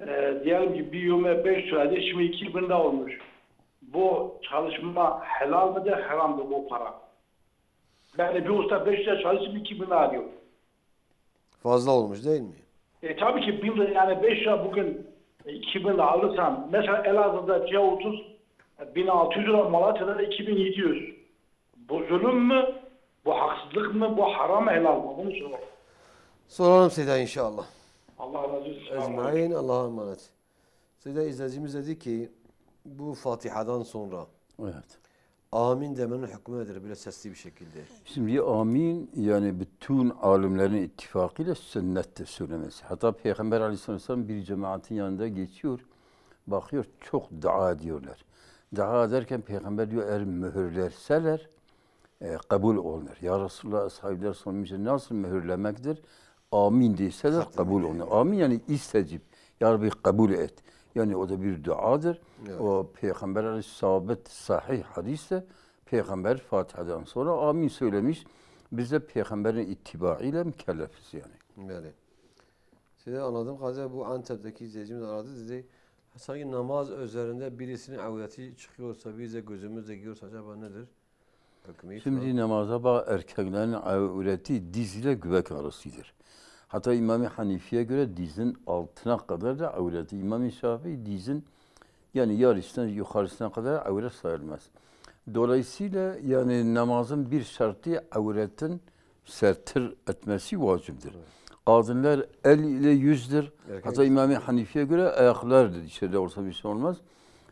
e, diyelim ki bir yövme beş liraydı, şimdi iki bin lira olmuş. Bu çalışma helal mıdır, haram mıdır bu para? Yani bir usta beş lira çalışıp iki bin lira alıyor. Fazla olmuş değil mi? E, tabii ki bin lira, yani beş lira bugün iki bin lira alırsan, mesela Elazığ'da C otuz bin altı yüz lira, Malatya'da da iki bin yedi yüz. Bu zulüm mü? Bu haksızlık mı? Bu haram mı, helal mı? Bunu soralım. Soralım Seyda inşallah. Allah razı olsun. Selamun aleyküm. Ecmaîn, Allah'a emanet. Seyda izleyicimiz dedi ki bu Fatiha'dan sonra Evet. amin demenin hükmü nedir? Böyle sesli bir şekilde. Şimdi amin yani bütün alimlerin ittifakıyla sünnettir söylemesi. Hatta Peygamber aleyhisselam bir cemaatin yanında geçiyor, bakıyor çok dua ediyorlar. Dua ederken Peygamber diyor eğer mühürlerseler e, kabul olunur. Ya Resulullah, ashabiler sormuşlar nasıl mühürlemektir? Amin deseler kabul olunur. Amin yani istecib. Ya Rabbi kabul et. Yani o da bir duadır. Evet. O Peygamber aleyhisselam sabit, sahih hadiste Peygamber Fatiha'dan sonra amin söylemiş. Biz de Peygamberin ittibaıyla mükellefiz yani. Böyle. Size anladığım kadarıyla bu Antep'teki izleyicimiz aradı dedi. Sanki namaz üzerinde birisinin avreti çıkıyorsa, biz de gözümüzle görüyorsa acaba nedir? Hükmü Şimdi falan. namaza bak erkeklerin avreti diz ile göbek arasıdır. Hatta İmam-ı Hanifi'ye göre dizin altına kadar da avreti. İmam-ı Şafii dizin yani yarısından yukarısına kadar avret sayılmaz. Dolayısıyla yani namazın bir şartı avretin sertir etmesi vaciptir. Evet. Kadınlar el ile yüzdür. Erkek Hatta İmam-ı Hanifi'ye göre ayaklar da içeride olsa bir şey olmaz.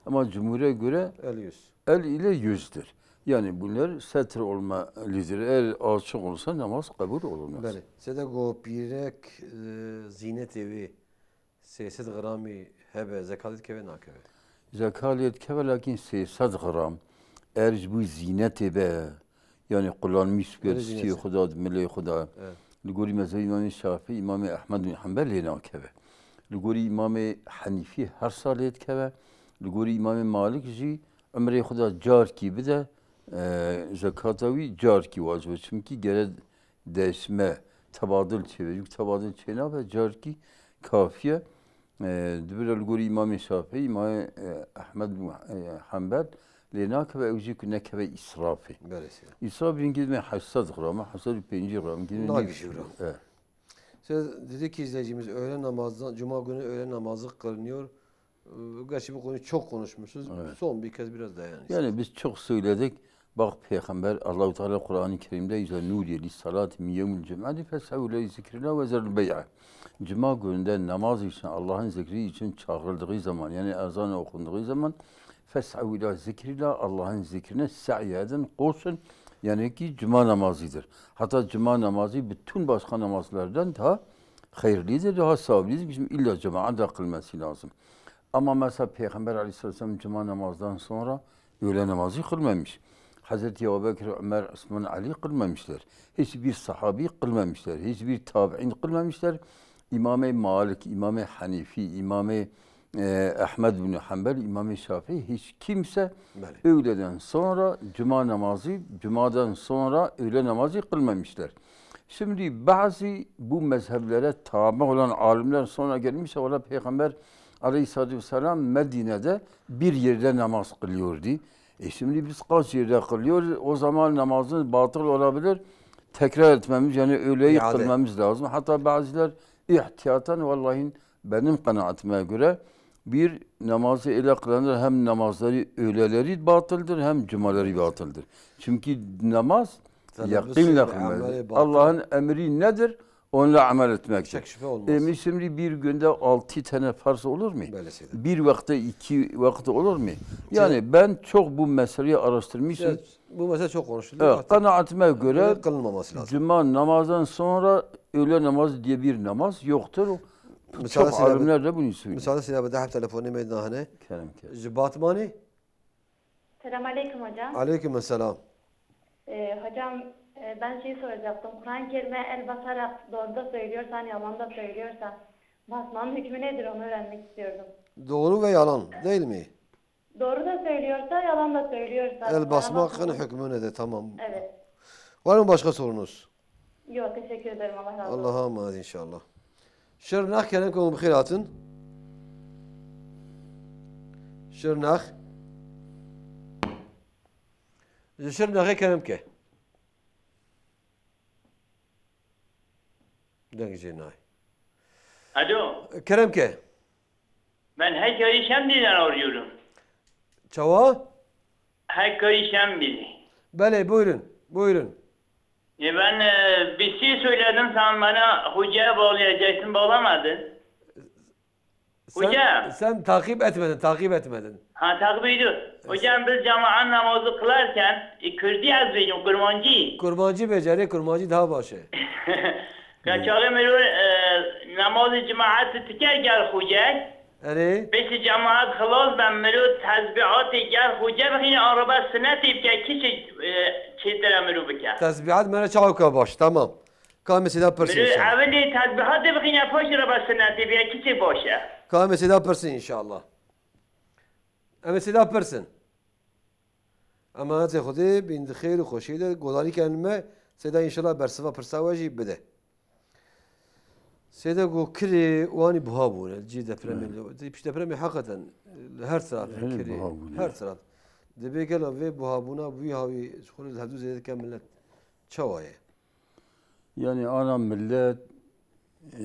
Ama cumhuriyete göre El yüz. el ile yüzdür. Yani bunlar setir olmalıdır. Eğer açık olsa namaz kabul olunmaz. Belê. Sede go pîrek, e, zînetê wê sê sed gramî hebe, zekat dikeve nakeve? Zekat lê dikeve, lakin sê sed gram. Eğer ji bo zînetê be, yani kullanmış Öyle bir zînetê. Xwe da, milê xwe da. Evet. Li gorî mezhebê Îmamê Şafî, Îmamê Ehmed bin Hanbel lê nakeve. Li gorî Îmamê Henîfî her sal lê dikeve. Li gorî Îmamê Malik jî Umrê xwe da carkî bide, e, zekata wî carkî wacib e. Çimkî gere deşme, tebadil çêbe. Çimkî tebadil çênabe, carkî kafî ye. E, dibire li gorî Îmamê Şafî, Îmamê, e, Ehmed bin, e, Hanbel lê nakeve, ew jî ku nekeve îsrafê. Belê seyda. Îsraf bingî me heşt sed gram e, heşt sed û pêncî gram, gî ne Nagişî bira. E. Siz dedi ki izleyicimiz öğle namazdan, cuma günü öğle namazı kılınıyor. Ee, gerçi bu konuyu çok konuşmuşuz. Evet. Son bir kez biraz daha yani. Yani biz çok söyledik. Bak Peygamber, Allahu Teala Kur'an-ı Kerim'de "İza nudiye lis-salati min yevmil cum'ati fes'ev ila zikrillah ve zerul bey'a." Cuma gününde namaz için, Allah'ın zikri için çağrıldığı zaman, yani ezan okunduğu zaman "fes'ev ila zikrillah", Allah'ın zikrine sa'i edin, koşun. Yani ki cuma namazıdır. Hatta cuma namazı bütün başka namazlardan daha hayırlıdır, daha sevaplıdır. Bizim illa cemaat da kılması lazım. Ama mesela Peygamber aleyhisselam cuma namazdan sonra Öğle namazı kılmamış. Hazreti Ebu Bekir, Ömer, Osman, Ali kılmamışlar. Hiçbir sahabi kılmamışlar. Hiçbir tabi'in kılmamışlar. İmam-ı Malik, İmam-ı Hanifi, İmam-ı, e, Ahmed bin Hanbel, İmam-ı Şafii, hiç kimse Bəli. öğleden sonra cuma namazı, cumadan sonra öğle namazı kılmamışlar. Şimdi bazı bu mezheplere tabi olan alimler sonra gelmiş, "Valla Peygamber aleyhissalatü vesselam Medine'de bir yerde namaz kılıyordu." E şimdi biz kaç yerde kılıyoruz? O zaman namazın batıl olabilir. Tekrar etmemiz, yani öğleyi İade. kılmamız lazım. Hatta bazılar ihtiyaten, vallahi benim kanaatime göre bir namazı öyle kılanlar hem namazları öğleleri batıldır hem cumaları batıldır. Çünkü namaz Telabbus yakınla ve kılmalıdır. ameli batıl. Allah'ın emri nedir? Onunla amel etmektir. Şek şüphe olmaz. E, şimdi bir günde altı tane farz olur mu? Böyle şeyler. Bir vakte iki vakit olur mu? Yani ben çok bu meseleyi araştırmışım. Evet, bu mesele çok konuşuldu. Evet, Artık kanaatime göre böyle kılınmaması lazım. cuma namazdan sonra öğle namazı diye bir namaz yoktur. O Çok alimler de bunu söylüyor. Müsaade size bir daha telefonu meydana. Kerem, kerem. Ji Batmanî? Selam aleyküm hocam. Aleyküm selam. Ee, hocam, e, ben şey soracaktım. Kur'an-ı Kerim'e el basarak doğru da söylüyorsan, yalan da söylüyorsan, basmanın hükmü nedir, onu öğrenmek istiyordum. Doğru ve yalan, değil mi? Doğru da söylüyorsa, yalan da söylüyorsa, El basmakın hükmü nedir? Tamam. Evet. Var mı başka sorunuz? Yok, teşekkür ederim. Allah razı olsun. Allah'a emanet inşallah. Şirnex, kerem ke hûn bi xêr hatin. Şirnex. Ji Şirnexê kerem ke. Deng jê nayê. Alo. Kerem ke. Ben Hakkari Şemdin'den arıyorum. Çawa? Hakkari Şemdin. Belê, buyurun, buyurun. E, ben, e, bir şey söyledim, sen bana hocaya bağlayacaksın, bağlamadın. Sen, Hocam. sen takip etmedin, takip etmedin. Ha, takip ediyor. Hocam, biz cemaat namazı kılarken, e, Kürdi ez bêjim, Kurmancı. Kurmancı bêje, erê, Kurmancı daha baş e. Ka çaxê miro, e, namazê cemaat dike gel xwe gel. Erê. Piştî cemaat xilas be, miro tesbîhatê gel xwe gel bixîne, araba sinetê bike, kişê, e, çêtir e miro bike. Tesbîhat mere çawa ka baş, tamam. Ka em ê sêda pirsin Miro inşallah. Evelê tesbîhatê bixîne, paşê re be sinetê bike, kişê baş e. Ka em ê sêda pirsin inşallah. Em ê sêda pirsin. Emanetê Xwedê bin di xêr û xweşiyê de, godarî kerin me, sêda înşallah bersiva pirsa we jî bide. Sêda ku kirê wanî buha bûne, cî depremê Evet. li, pişt depremê heqeten li her tarafê Her kirê, buha bûne. her taraf. Dibê gelo vê buhabûna wî hawî ji xwe li hevdû zêde dike millet çawa ye? Yani ana millet, e,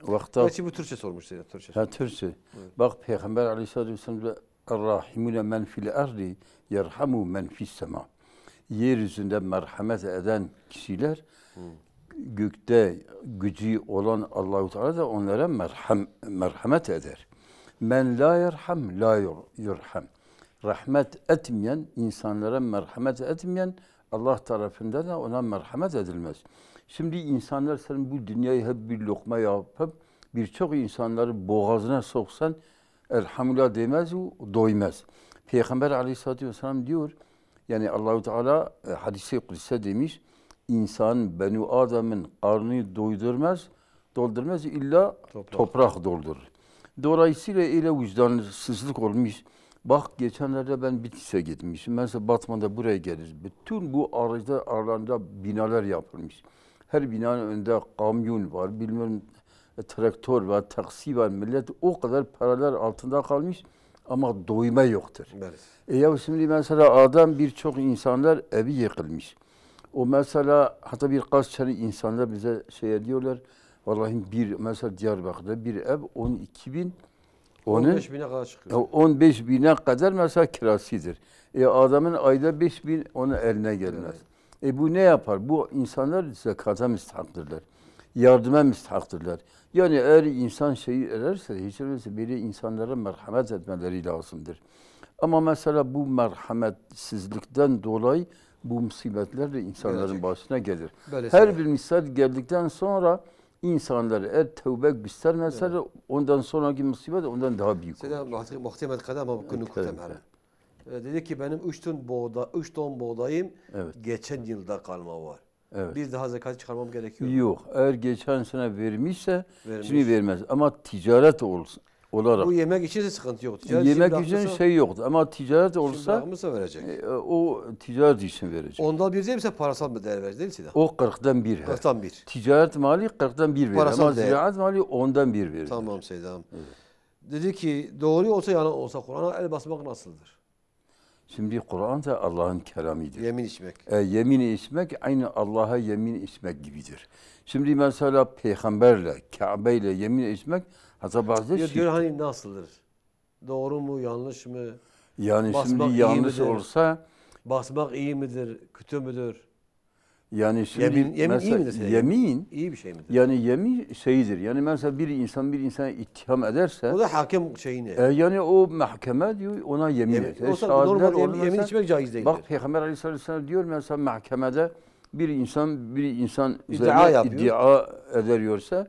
wexta Gerçi bu Türkçe sormuş, Türkçe Ha, sormuş. Türkçe. Evet. Bak, Peygamber aleyhissalatu vesselam diyor, "Er-Rahimune men fil ardi yerhamu men fis sema." Yeryüzünde merhamet eden kişiler, Hı. gökte gücü olan Allahu Teala da onlara merhem-, merhamet eder. "Men la yerham la yur-, yurham." Rahmet etmeyen, insanlara merhamet etmeyen Allah tarafından da ona merhamet edilmez. Şimdi insanlar, sen bu dünyayı hep bir lokma yapıp birçok insanları boğazına soksan, elhamdülillah demez, o doymaz. Peygamber aleyhissalatü vesselam diyor, yani Allahu Teala, e, hadisi kudüs'te demiş, insan, Benu Adem'in karnını doydurmaz, doldurmaz, illa Toprak. toprak doldurur. Dolayısıyla öyle vicdansızlık olmuş. Bak, geçenlerde ben Bitlis'e gitmişim. Mesela Batman'da buraya geliriz. Bütün bu arada aralarında binalar yapılmış. Her binanın önünde kamyon var, bilmem, e, traktör var, taksi var. Millet o kadar paralar altında kalmış ama doyma yoktur. Bəli. E ya şimdi mesela adam, birçok insanlar evi yıkılmış. O mesela hatta birkaç tane insanlar bize şey ediyorlar. Vallahi bir mesela Diyarbakır'da bir ev on iki bin, onun on beş bine kadar çıkıyor. E, on beş bine kadar mesela kirasıdır. E, adamın ayda beş bin onun eline gelmez. Evet. E, bu ne yapar? Bu insanlar zekata müstahaktırlar. Yardıma müstahaktırlar. Yani eğer insan şeyi ederse, hiç olmazsa böyle insanlara merhamet etmeleri lazımdır. Ama mesela bu merhametsizlikten dolayı bu musibetler de insanların Gelecek. başına gelir. Böyle Her şeyler. bir musibet geldikten sonra insanlar eğer tövbe göstermezse Evet. ondan sonraki musibet ondan daha büyük Seyda olur. Muhte-, Muhtemel Kadam ama kunu Evet, kutem evet. hele. E, dedi ki benim üç ton buğda-, üç ton buğdayım Evet. geçen yılda kalma var. Evet. Bir daha zekatı çıkarmam gerekiyor mu? Yok. Eğer geçen sene vermişse Vermiş. Şimdi vermez. Ama ticaret olsun, olarak. Bu yemek için de sıkıntı yok. Ticaret Yemek şimdi için bırakmışsa- şey yoktu ama ticaret şimdi olsa bırakmışsa verecek. E, o ticaret için verecek. Onda bir değil ise parasal bir değer verir değil mi Seyda? O kırktan bir. he. Kırktan bir. Ticaret mali kırktan bir verir. Parasal Ama değer. Ziraat mali ondan bir verir. Tamam Seyda. Dedi ki doğru olsa yalan olsa Kur'an'a el basmak nasıldır? Şimdi Kur'an da Allah'ın keramidir. Yemin içmek. E, yemin içmek aynı Allah'a yemin içmek gibidir. Şimdi mesela peygamberle, Kabe ile yemin içmek hatta bazı Diyor, şirk. Diyor hani nasıldır? Doğru mu, yanlış mı? Yani Basmak şimdi iyi yanlış midir? Olsa Basmak iyi midir, kötü müdür? Yani şimdi Yemin- yemin iyi mesela midir senin? Yemin İyi bir şey midir? Yani yemin şeydir. Yani mesela bir insan bir insana ittiham ederse O da hakim şeyine. E, yani o mahkeme diyor ona yemin Yemin- eder. E, Yoksa şahitler normal orada yemin, yemin mesela- içmek caiz değildir. Bak Peygamber aleyhisselatü vesselam diyor mesela mahkemede bir insan bir insan İddia üzerine yapıyor. iddia eder yorsa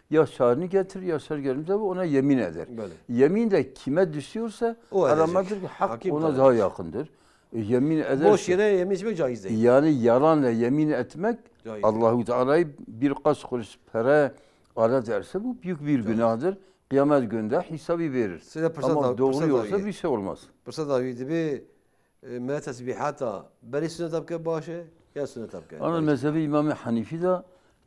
ya şahidini getir ya şahit gelmez ona yemin eder. Böyle. Yemin de kime düşüyorsa O edecek. adamlardır ki hak Hakim ona kalacak. Daha yakındır. E, yemin ederse. Boş yere yemin içmek caiz değil. Yani yalanla yemin etmek Caiz. Allahu Teala'yı birkaç kuruş para ala derse bu büyük bir günahtır. Kıyamet günde hesabı verir. Size fırsat Ama daha- doğru fırsat yoksa daha iyi. Bir şey olmaz. Fırsat abi de bir e, me tesbihata beri sünnet abke başe ya sünnet abke. Ana mezhebi İmam-ı Hanifi de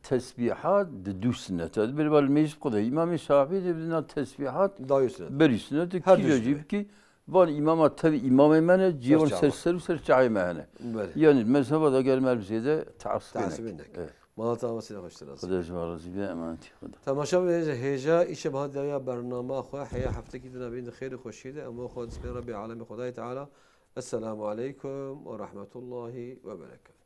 tesbihat de du sünnet. Bir bal meclis kuda. İmam-ı Şafii de bir tesbihat Daha iyi sünnet. Beri sünnet. Her Ki düştü. Cacib ki van imama tabi imamê me ne civan çawa. Ser ser û ser çayê me hene. Böyle. Yani mezheba da gel me zêde teassubê Teassubê nek. nek. Evet. Mala tamam sine hoştur lazım. Xuda ji we razî be, emanetî Xuda. Temaşa ve hêja îşe baha deriya bernama xwe heye hefteki din nabîn di xêr û xweşî de em xwe dispên Rebî alemê Xwedayê Teala. Esselamu aleykum ve rahmetullahi ve berekatuhu.